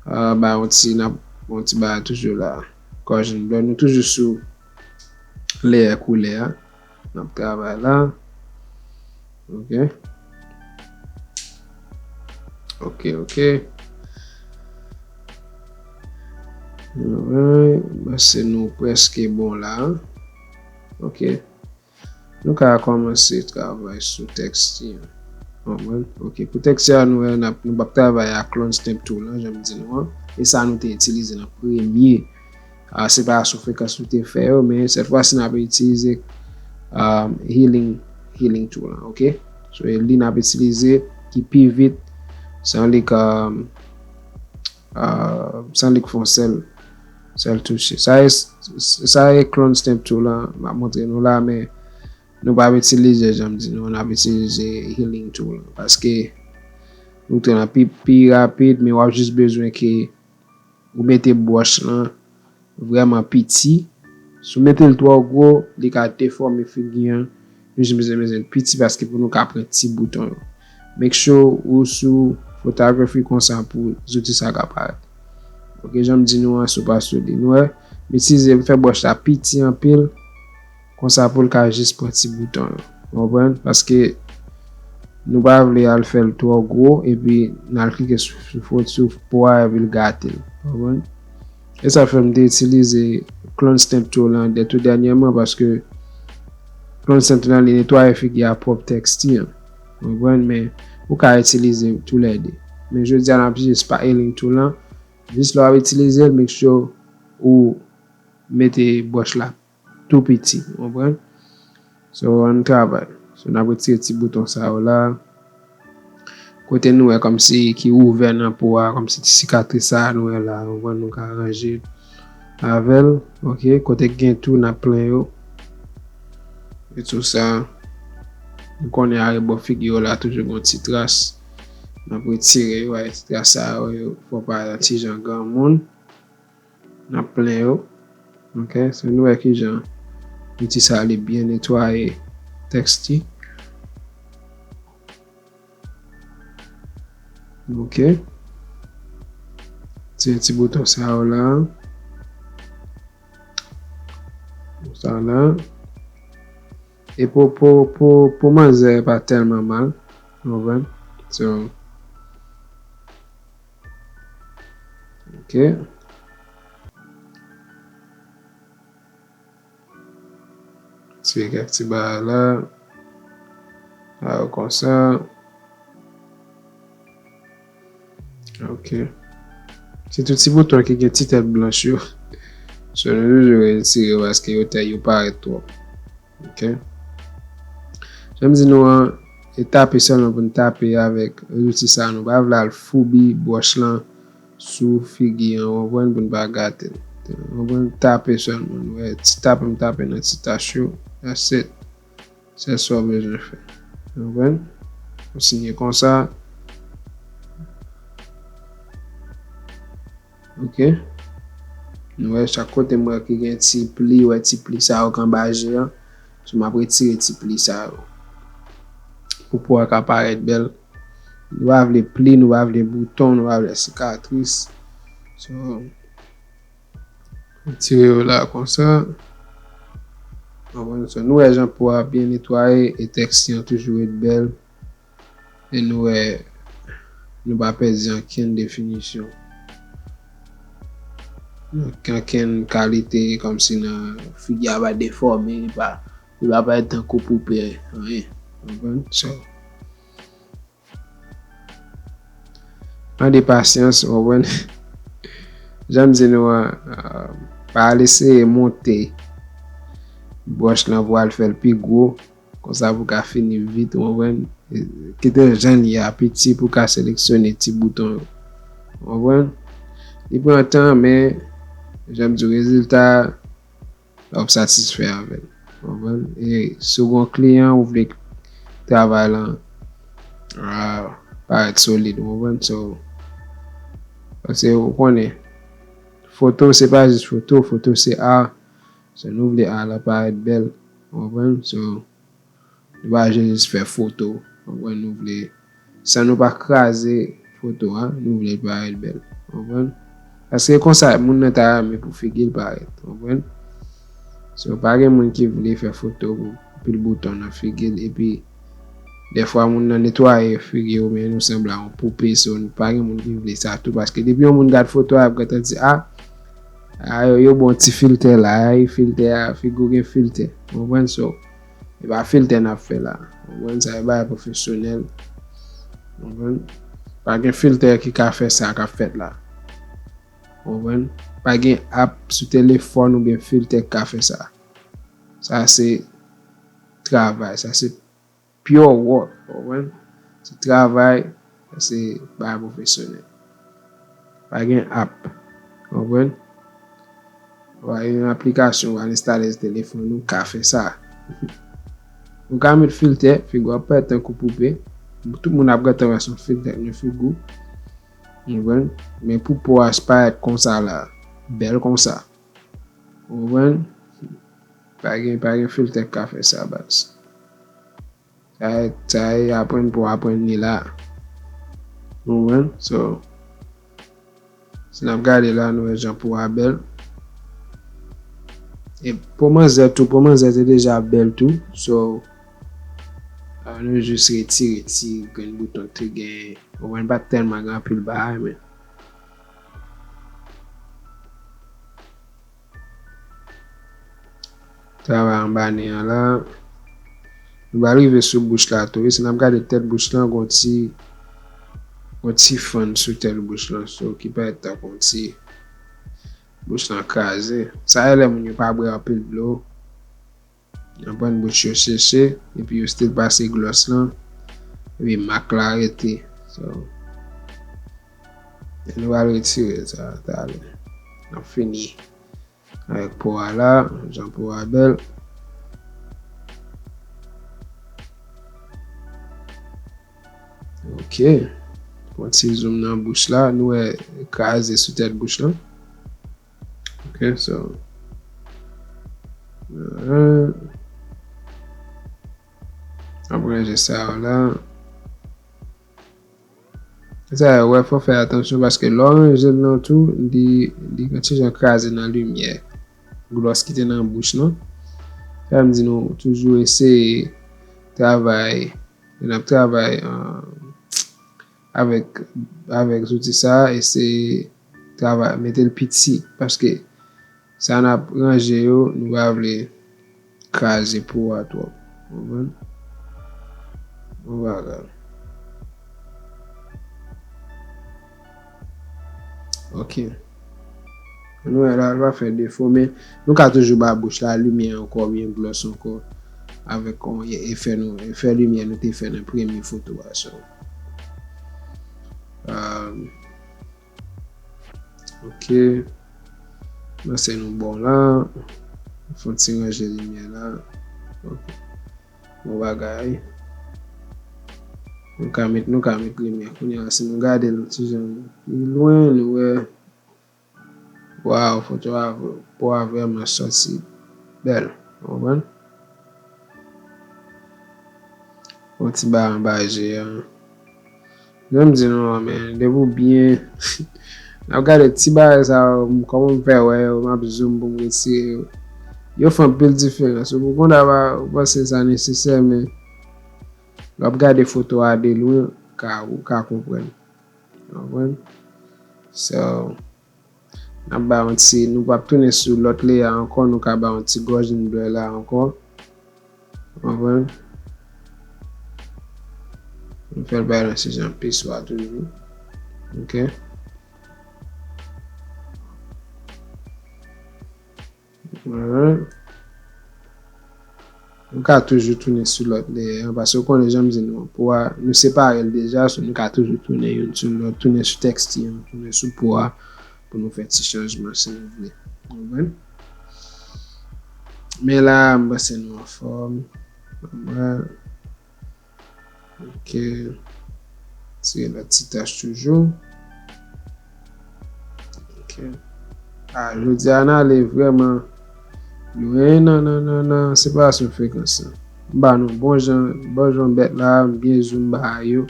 ah, bay yon ti, n ap, yon ti bagay toujou la. Gaussian blur, nou toujou sou layer koulè a. N ap travay la. Ok. Ok, ok. Alright. Panse nou prèske bon la. Ok. Nou ka kòmanse travay sou tèks ti an. Konprann? Ok. Pou tèks ti an, nou wè, n ap, nou p ap travay ak clone stamp tool lan, jan m di nou an. E sa nou te itilize nan premye a, separasyon frekans nou te fè yo, men sèt fwa si n ap itilize, um, healing, healing tool lan, ok? So, e li n ap itilize ki pi vit, san li k, um, uh, san li k fè yon sèl, sèl touche. Sa e, sa e clone stamp tool lan, m ap montre nou la, men nou p ap itilize, jan m di nou, n ap itilize healing tool lan, paske nou te nan pi, pi rapid, men w ap jis bezwen ke ou mete bwòch lan vrèman piti. Si w mete l twò gwo, li ka defòme figi an. Nou jis bezwen, bezwen piti paske pou nou ka pran ti bouton yo. Make sure ou sou photography konsa pou zouti sa ka parèt. Ok, jan m di nou an, si w pa sou li. Nou wè, m itilize, m fè bwòch la piti anpil. Konsa pou l ka jis pran ti bouton yo. Ou konprann? Paske nou pa vle al fè l twò gwo, epi n al klike sou, sou foto, sou po a, epi l gate l. Ou konprann? E sa fè m te itilize clone stamp tool lan de tou dènyèman, paske clone stamp tool lan, li netwaye figi a pwòp tèks ti an. Ou konprann? Men, ou ka itilize toulède. Men jodi a, n ap itilize spot healing tool lan. Jis lè w ap itilize l, make sure ou mete bwòch la tou piti, ou konprann? So, ann travay. So, n ap retire ti bouton sa yo la. Kote nou wè kòmsi ki ouvè nan po a, kòmsi ti sikatris sa a nou wè la, ou konprann, nou ka ranje avè l. Ok, kote k gen tou, n ap plen yo. E tou sa, nou konnen arebò figi yo la toujou gon ti tras. N ap retire yo, ay ti tras sa yo, yo fè w parèt yon ti jan granmoun. N ap plen yo. Ok, so nou wè kijan zouti sa li byen netwaye tèks ti. Ok. Ti, ti bouton sa yo la. Sa la. E po, po, po, po manzè pa tèlman mal. Ou konprann? So, ok. Ti kèk ti bagay la. A, konsa. Ok. Sitou ti bouton ki gen ti tèt blanch yo. So, nou toujou retire yo paske yo tè yo parèt twòp. Ok. Jan m di nou an, e tape sèlman pou n tape avèk zouti sa. Nou pa vle al foubi bwòch lan sou figi an, ou konprann, pou n pa gate l. Ou konprann, tape sèlman. Nou wè, ti tape m tape nan ti tach yo. That's it. Se sa w bezwen fè. Konprann? Ou siyen konsa. Ok. Nou wè chak kote m wè ki gen ti pli, wè ti pli sa yo k anba je an. So, m ap retire ti pli sa yo. Pou po a ka parèt bèl. Nou pa vle pli, nou pa vle bouton, nou pa vle sikatris. So, retire yo la konsa. Konprann? So, nou wè jan po a byen netwaye e tèks li an toujou ret bèl. E nou wè, nou pa pèdi ankenn definisyon. Ankenn kalite, kòmsi nan figi a pa defòme, li pa, li pa parèt tankou poupe, anyen. Konprann? So, mande pasyans, w konprann? Jan m di nou an, ah, pa al eseye monte bwòch lan pou al fè l pi gwo. Konsa pou ka fini vit, ou konprann? Kite l jan l ye a, piti pou ka seleksyone ti bouton yo. Ou konprann? Li pran tan, men, jan m di w, rezilta a, w ap satisfè avè l. Ou konprann? E si w gen yon kliyan, ou vle travay lan, ah, parèt solid, ou konprann? So, paske ou konnen, foto, se pa jis foto, foto se a. So, nou vle a la parèt bèl, ou konprann? So, nou pa jis fè foto, konprann? Nou vle, san nou pa kraze foto a, nou vle l parèt bèl, konprann? Paske konsa, moun nan ta renmen pou figi l parèt, konprann? So, pa gen moun ki vle fè foto pou pil bouton nan figi l, epi dèfwa moun nan netwaye figi w, men nou sanble a yon poupe, so, pa gen moun ki vle sa tou, paske depi yon moun gad foto a, y ap gentan di, a, a, yo, yo bon ti filtè la, a, filtè a, figi w gen filtè, konprann? So, e pa filtè n ap fè la. Konprann? Sa e bagay pwofesyonèl. Konprann? Pa gen filtè ki ka fè sa k ap fèt la. Konprann? Pa gen app sou telefòn oubyen filtè k ka fè sa. Sa se travay, sa se pure work, konprann? Se travay, sa se bagay pwofesyonèl. Pa gen app, konprann? Ou pa gen yon aplikasyon ou al enstale sou telefòn ou ka fè sa. Ou ka met filtè, figi w ap parèt tankou poupe. Tout moun ap gentan wè se yon filtè nan figi w. Ou konprann? Men pou po a parèt konsa la, bèl konsa. Ou konprann? Pa gen, pa gen filtè k ka fè sa, baz. Sa, sa e aprann pou aprann li la. Ou konprann? So, si n ap gade la, nou wè jan po a bèl. E po manzè tou, po manzè te deja bèl tou. So, a, nou jis retire ti grenn bouton ki te genyen. Ou konprann, pa t tèlman gen anpil bagay, men travay anba nen an la. Nou pral rive sou bouch la tou. Si n ap gade tèt bouch lan, gon ti, gon ti fann sou tèt bouch lan. So, ki parèt tankou yon ti bouch lan kraze. Sa e lè moun yo pa bwè anpil dlo. Yo pran bouch yo seche, epi yo still pase glòs lan. Epi mak la rete. So, e nou pral retire sa talè. N ap fini avèk po a la, jan po a bèl. Ok. Pran ti zoom nan bouch la, nou wè kraze sou tèt bouch lan. Ok, so. Alright. Ap ranje sa yo la. Sa yo, wè, fò fè atansyon paske lè w ranje l nan tou, li, li gen ti jan kraze nan limyè. Glòs ki te nan bouch lan. Sa vle di nou toujou eseye travay, lè n ap travay, ah, avèk, avèk zouti sa a, eseye travay, mete l piti, paske sa n ap ranje yo, nou pa vle kraze po a twòp. Konprann? Bon bagay. Ok. Nou wè la, l pa fè defo, men nou ka toujou ba bouch la limyè ankò, byen glòs ankò, avèk yon efè nou, efè limyè nou te fè nan premye foto a. So, um, Ok. Panse nou bon la. Fè yon ti ranje limyè la. Ok. Bon bagay. Nou ka met, nou ka met limyè. Kounye a, si nou gade l yon ti jan pi lwen, nou wè, waw, foto a, po a vrèman sòti bèl. Ou konprann? Yon ti bagay anba je a. Jan m di nou an, men, depi w byen, n ap gade ti bagay sa yo, kòman m fè wè yo, m ap zoom pou m retire yo. Yo fè anpil diferans. Ou konn ap panse sa nesesè, men lè w ap gade foto a de lwen, ou ka, ou ka konprann. Ou konprann? So, n ap ba yon ti, nou p ap tounen sou lòt layer ankò, nou ka ba yon ti gòj blur la ankò. Ou konprann? Nou fè l bay nan ti jan piswa toujou. Ok. Alright. Nou ka toujou tounen sou lòt layer an, paske w konnen jan m di nou an, po a, nou separe l deja, so nou ka toujou tounen youn sou lòt, tounen sou teksti an, tounen sou po a, pou nou fè ti chanjman si nou vle. Ou konprann? Men la, m panse nou anfòm. Alright. Ok. Tire lòt ti tach toujou. Ok. A, jodi a n ale vrèman lwen nan, nan, nan, nan separasyon frekans lan. M ba nou bon jan, bon jan bèt la, m byen zoom ba yo.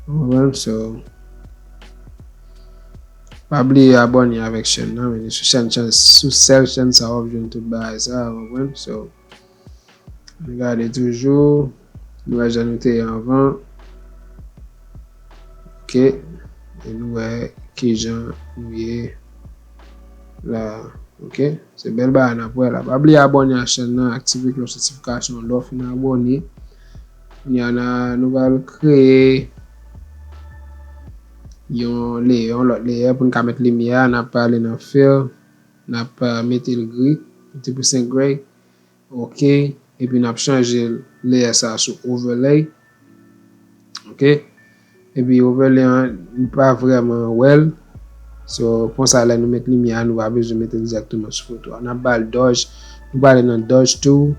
Ou konprann? So, pa bliye abòne avèk chèn nan, men sou chèn, chèn, sou sèl chèn sa w ap jwenn tout bagay sa, ou konprann? So, nou gade toujou, nou wè jan nou te ye anvan. Ok. E nou wè kijan nou ye la. Ok. Se bèl bagay n ap wè la. Pa bliye abòne a chèn nan, aktive klòch notifikasyon lè w fin abòne. Kounye a, n a, nou pral kreye yon layer, yon lòt layer pou n ka met limyè a. N ap ale nan fill, n ap, eh, mete l gri, mete pou senk gray. Ok. Epi n ap chanje layer sa sou overlay. Ok. Epi overlay an, nou pa vrèman wè l. So, konsa lè nou met limyè a, nou pa bezwen mete l dirèkteman sou foto a. N ap ba l dodge, nou prale nan dodge tool.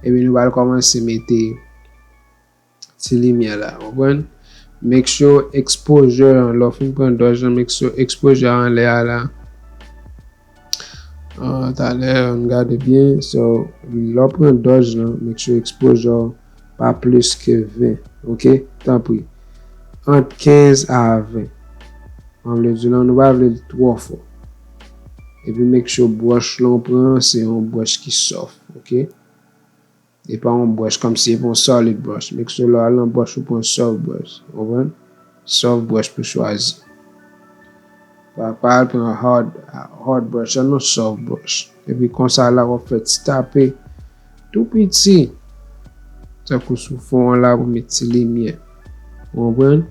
Epi nou pral kòmanse mete ti limyè la, ou konprann? Make sure exposure an, lè w fin pran dodge lan, make sure exposure an lè a la. Ah, talè, ann gade byen. So, lè w pran dodge lan, make sure exposure pa plis ke ven, ok? Tanpri. Ant kenz a ven. An vle di lan, nou pa vle l twò fò. Epi make sure brush lan w pran, se yon brush ki soft, ok? E pa yon brush kòmsi e pa yon solid brush. Make sure lè w al nan brush ou pran soft brush. Ou konprann? Soft brush pou chwazi. Pa, pa al pran hard, hard brush la non, soft brush. Epi konsa la w ap fè ti tape tou piti. Tankou sou fon an la pou met ti limyè. Ou konprann?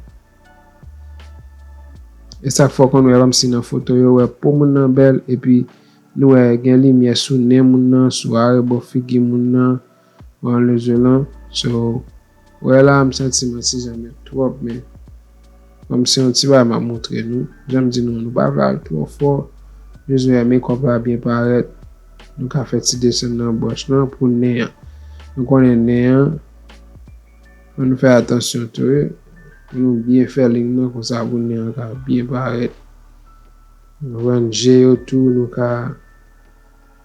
E sa k fè w konn wè kòmsi nan foto yo, wè po moun nan bèl, epi nou wè gen limyè sou nen moun nan, sou arebò figi moun nan, ou konprann, lezye lan. So, wè la, m santi m an ti jan met twòp, men kòm se yon ti bagay m ap montre nou, jan m di nou, nou pa vle al twò fò, jis wè makeup la byen parèt, nou ka fè ti desann nan brush lan pou nen an. Nou konnen nen an, fò nou fè atansyon tou, wi. Pou nou byen fè liy nan konsa pou nen an ka byen parèt. Nou konprann je yo tou, nou ka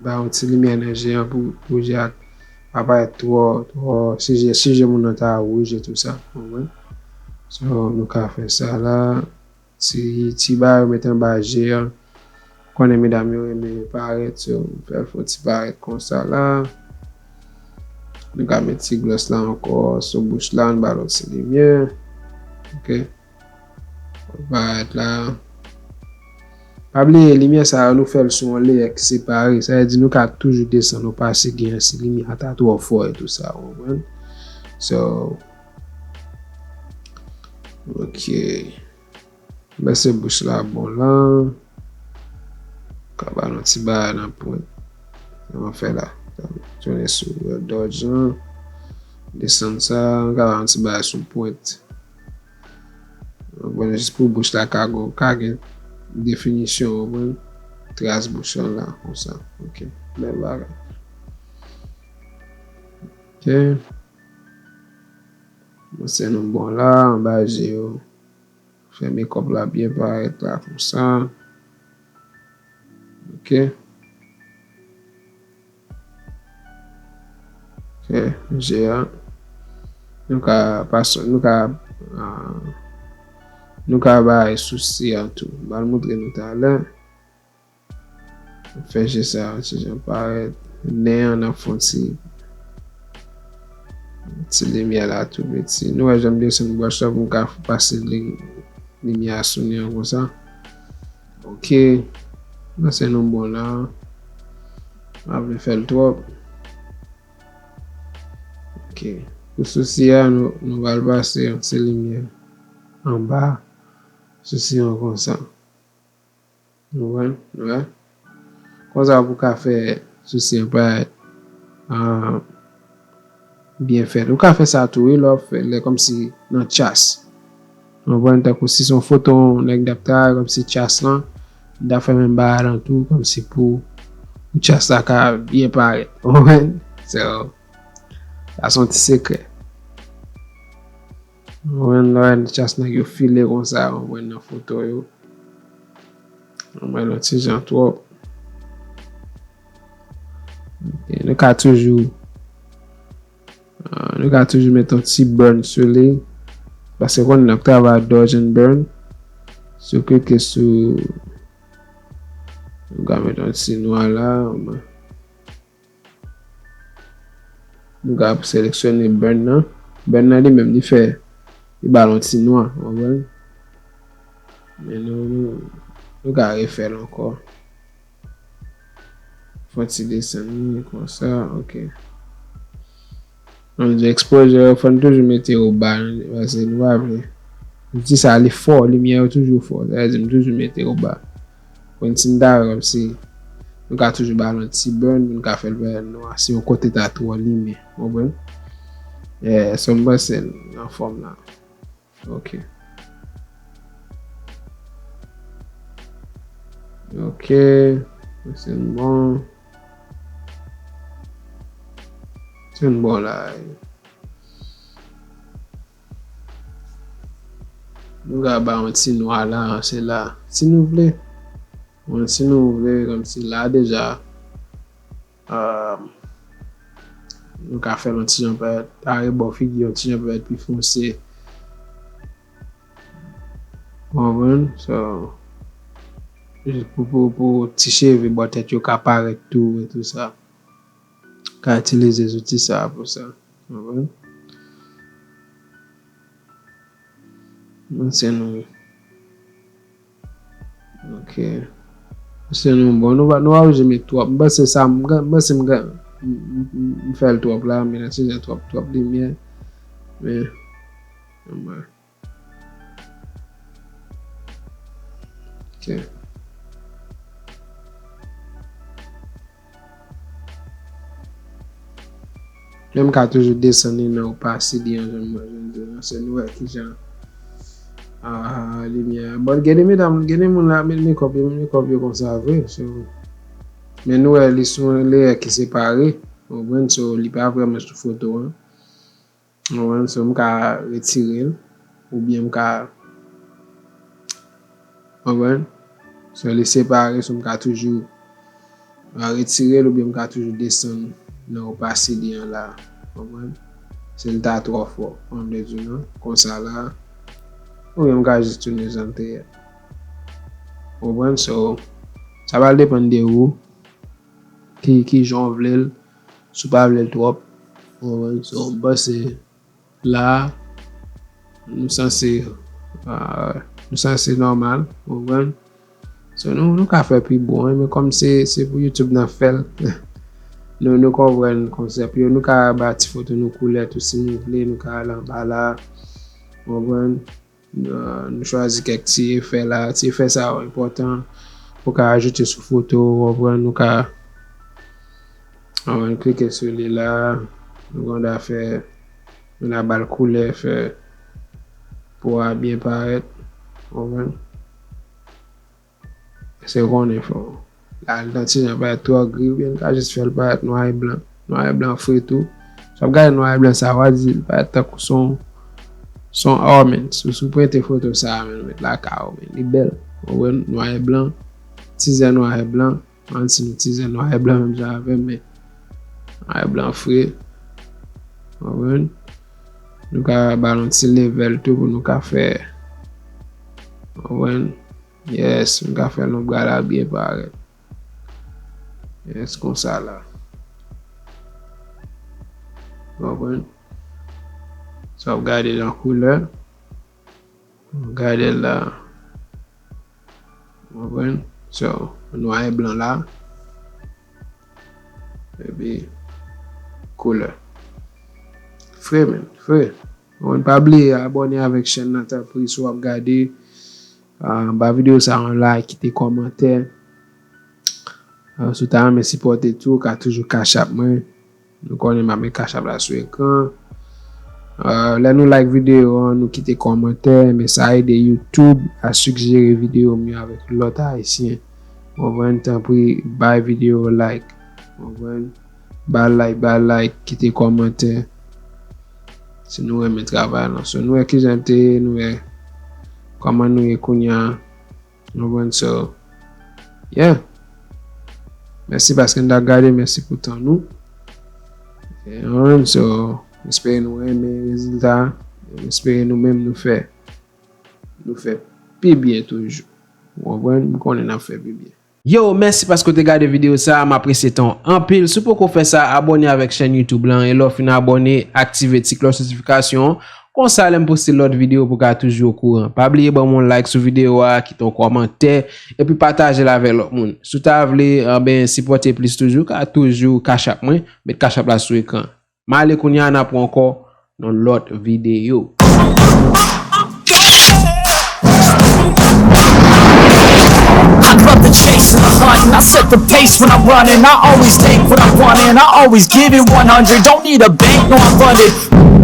ba yon ti limyè nan je an pou, pou je a pa parèt twò, twò, si je, si je moun nan ta wouj e tou sa, ou konprann? So, nou ka fè sa la. Ti, ti bagay yo mete anba je an. Konnen medam yo renmen parèt, so, m fè l fè yon ti parèt konsa la. Nou ka met ti gloss la ankò sou bouch la, nou ba l yon ti limyè. Ok. Parèt la. Pa bliye, limyè sa yo, nou fè l sou yon layer ki separe. Sa vle di nou ka toujou desann, nou pa si gen si limyè a ta twò fò e tou sa, ou konprann? So, ok. Bese bouch la bon lan. Ka ba nou ti bagay nan pwent. Sa mwen fè la. Tounen sou dodge lan. Desann sa. Ka ba nou ti bagay sou pwent. Bon, jis pou bouch la ka go, ka gen definisyon, ou konprann? Tras bouch lan la, konsa. Ok. Bèl bagay. Ok. Kòmanse nou bon la, anba je yo. Fè makeup la byen parèt la konsa. Ok. Fè je a. Nou ka pase, nou ka, ah, nou ka bay sousi an tou. M pral montre nou talè. Fè je sa yon ti jan parèt. Nen an, n ap fè yon ti, ti limyè la tou piti. Nou wè jan m desann brush la pou m ka pase li, limyè a sou nen an konsa. Ok. Panse nou bon la. M pa vle fè l twòp. Ok. Pou sousi a, nou, nou pral pase yon ti limyè anba sousi an konsa. Ou konprann? Ou wè? Konsa pou ka fè sousi an parèt, ah, byen fèt. Ou ka fè sa tou, wi, lè w ap fè, lè kòmsi nan chas. Ou konprann? Tankou si se yon foto yon nèg t ap travay kòmsi chas lan, li ta fè menm bagay lan tou, kòmsi pou, pou chas la ka byen parèt. Ou konprann? So, sa se yon ti sekrè. Ou konprann? Lè w wè chas nèg yo file konsa, ou konprann, nan foto yo. Ou konprann, yon ti jan twòp. Ok, nou ka toujou, ah, nou ka toujou met yon ti burn sou li. Paske konnen n ap travay dodge and burn. Si w klike sou, nou ka met yon ti nwa la. Nou ka seleksyone burn nan. Burn nan li menm, li fè, li ba l yon ti nwa, w konprann? Men nou, nou, nou ka refè l ankò. Fè yon ti desann li konsa, ok. Ann di exposure, fò n toujou mete yo ba, paske nou pa vle. Ti sa li fò, limyè yo toujou fò. Sa vle di m toujou mete yo ba. Konn si n ta wè kòmsi nou ka toujou ba l yon ti burn pou n ka fè l parèt nwa si yon kote ta twò limen. Ou konprann? Eh, so m panse l anfòm la. Ok. Ok. Se bon. Se bon la. Nou ka ba yon ti nwa la, se la. Si nou vle. Bon, si nou vle, kòmsi la deja, ah, nou ka fè l yon ti jan parèt, arebò figi yon ti jan parèt pi fonse. Ou konprann? So, jis pou, pou, pou ti cheve bò tèt yo ka parèt tou e tou sa. Ka itilize zouti sa pou sa. Ou konprann? Mwen se nou. Ok. Se nou bon. Nou pa, nou pa oblije met twòp. M panse sa, m, m panse m, m, m, m fè l twòp la, men nan ti jan twòp, twòp limyè. Men, anmwey. Ok. Men m ka toujou desann li nan opasite an, jan m, jan m di nou. Se nou wè kijan, ah, limyè a. Bon, gen de medam, gen de moun la, men makeup yo, men makeup yo konsa vre. So, men nou wè li sou yon leyè ki separe. Ou konprann? So, li pa vrèman sou foto an. Ou konprann? So, m ka retire l, oubyen m ka, ou konprann? So, li separe, so, m ka toujou, ah, retire l, oubyen m ka toujou desann nan opasite an la. Ou konprann? Si l ta twò fò, an vle di non, konsa la. Oubyen m ka jis tounen jan l te ye. Ou konprann? So, sa pral depann de ou, ki, ki jan w vle l. Si w pa vle l twòp, ou konprann? So, m panse la, nou sanse, ah, nou sanse nòmal, ou konprann? So, nou, nou ka fè pi bon, men kòm se, se pou YouTube n ap fè l, nou, nou konprann konsèp yo. Nou ka ba ti foto nou koulè tou si nou vle, nou ka al anba la, ou konprann? Nou, nou chwazi kèk ti efè la. Ti efè sa yo enpòtan pou ka ajoute sou foto, ou konprann? Nou ka, ann klike sou li la. Nou konn fè, nou ka ba l koulè, fè po a byen parèt, ou konprann? Se konnen fò. La, l nan ti jan parèt twò gri, oubyen n ka jis fè l parèt nwa e blan. Nwa e blan fre tou. Si w ap gade nwa e blan sa, w a di l parèt tankou se yon, Se yon or, men. Si w prente foto sa a, men, ou met lakay ou, men. Li bèl. Ou wè, nwa e blan. Tizè nwa e blan. Ann si nou tizè nwa e blan menm jan avè m, men nwa e blan fre. Konprann? Nou ka ba l yon ti level tou pou nou ka fè. Konprann? Yes, nou ka fè lonbra la byen parèt. Yes, konsa la. Konprann? Sa w ap gade nan koulè. Gade l la. Konprann? So, nwa e blan la. Epi, koulè. Fre, men, fre. Konprann? Pa bliye abòne avèk chèn nan, tanpri, si w ap gade. Ah, ba videyo sa yon like, kite kòmantè. Ah, si w ta renmen sipòte tou, ou ka toujou Cash App mwen. Nou konnen m ap met Cash App la sou ekran. Ah, lè nou like videyo an, nou kite kòmantè, men sa ede YouTube a sigjere videyo m yo avèk lòt Ayisyen. Konprann? Tanpri, bay videyo like. Konprann? Ba like, ba like, kite kòmantè. Si nou renmen travay lan. So, nou wè kijan l te ye, nou wè kòman nou ye kounye a. Nou konprann? So, yeah. Mèsi paske n t ap gade, mèsi pou tan nou. E, nou konprann? So, m espere nou renmen rezilta a. M espere nou menm nou fè, nou fè pi byen toujou. Ou konprann? M konnen n ap fè pi byen. Yo, mèsi paske w te gade videyo sa a, m apresye tan w anpil. Si w poko fè sa, abòne avèk chèn YouTube lan, e lè w fin abòne, aktive ti klòch notifikasyon an. Konsa, lè m poste lòt videyo, pou w ka toujou okouran. Pa bliye ban m yon like sou videyo a, kite yon kòmantè, epi pataje l avèk lòt moun. Si w ta vle, anben, sipòte plis toujou, w ka toujou Cash App mwen, met Cash App la sou ekran. M ale kounye a, n ap wè ankò nan lòt videyo. I love the chase and the hunt, and I set the pace when I'm running. I always take what I want, and I always give it one hundred. Don't need a bank, no, I'm funded.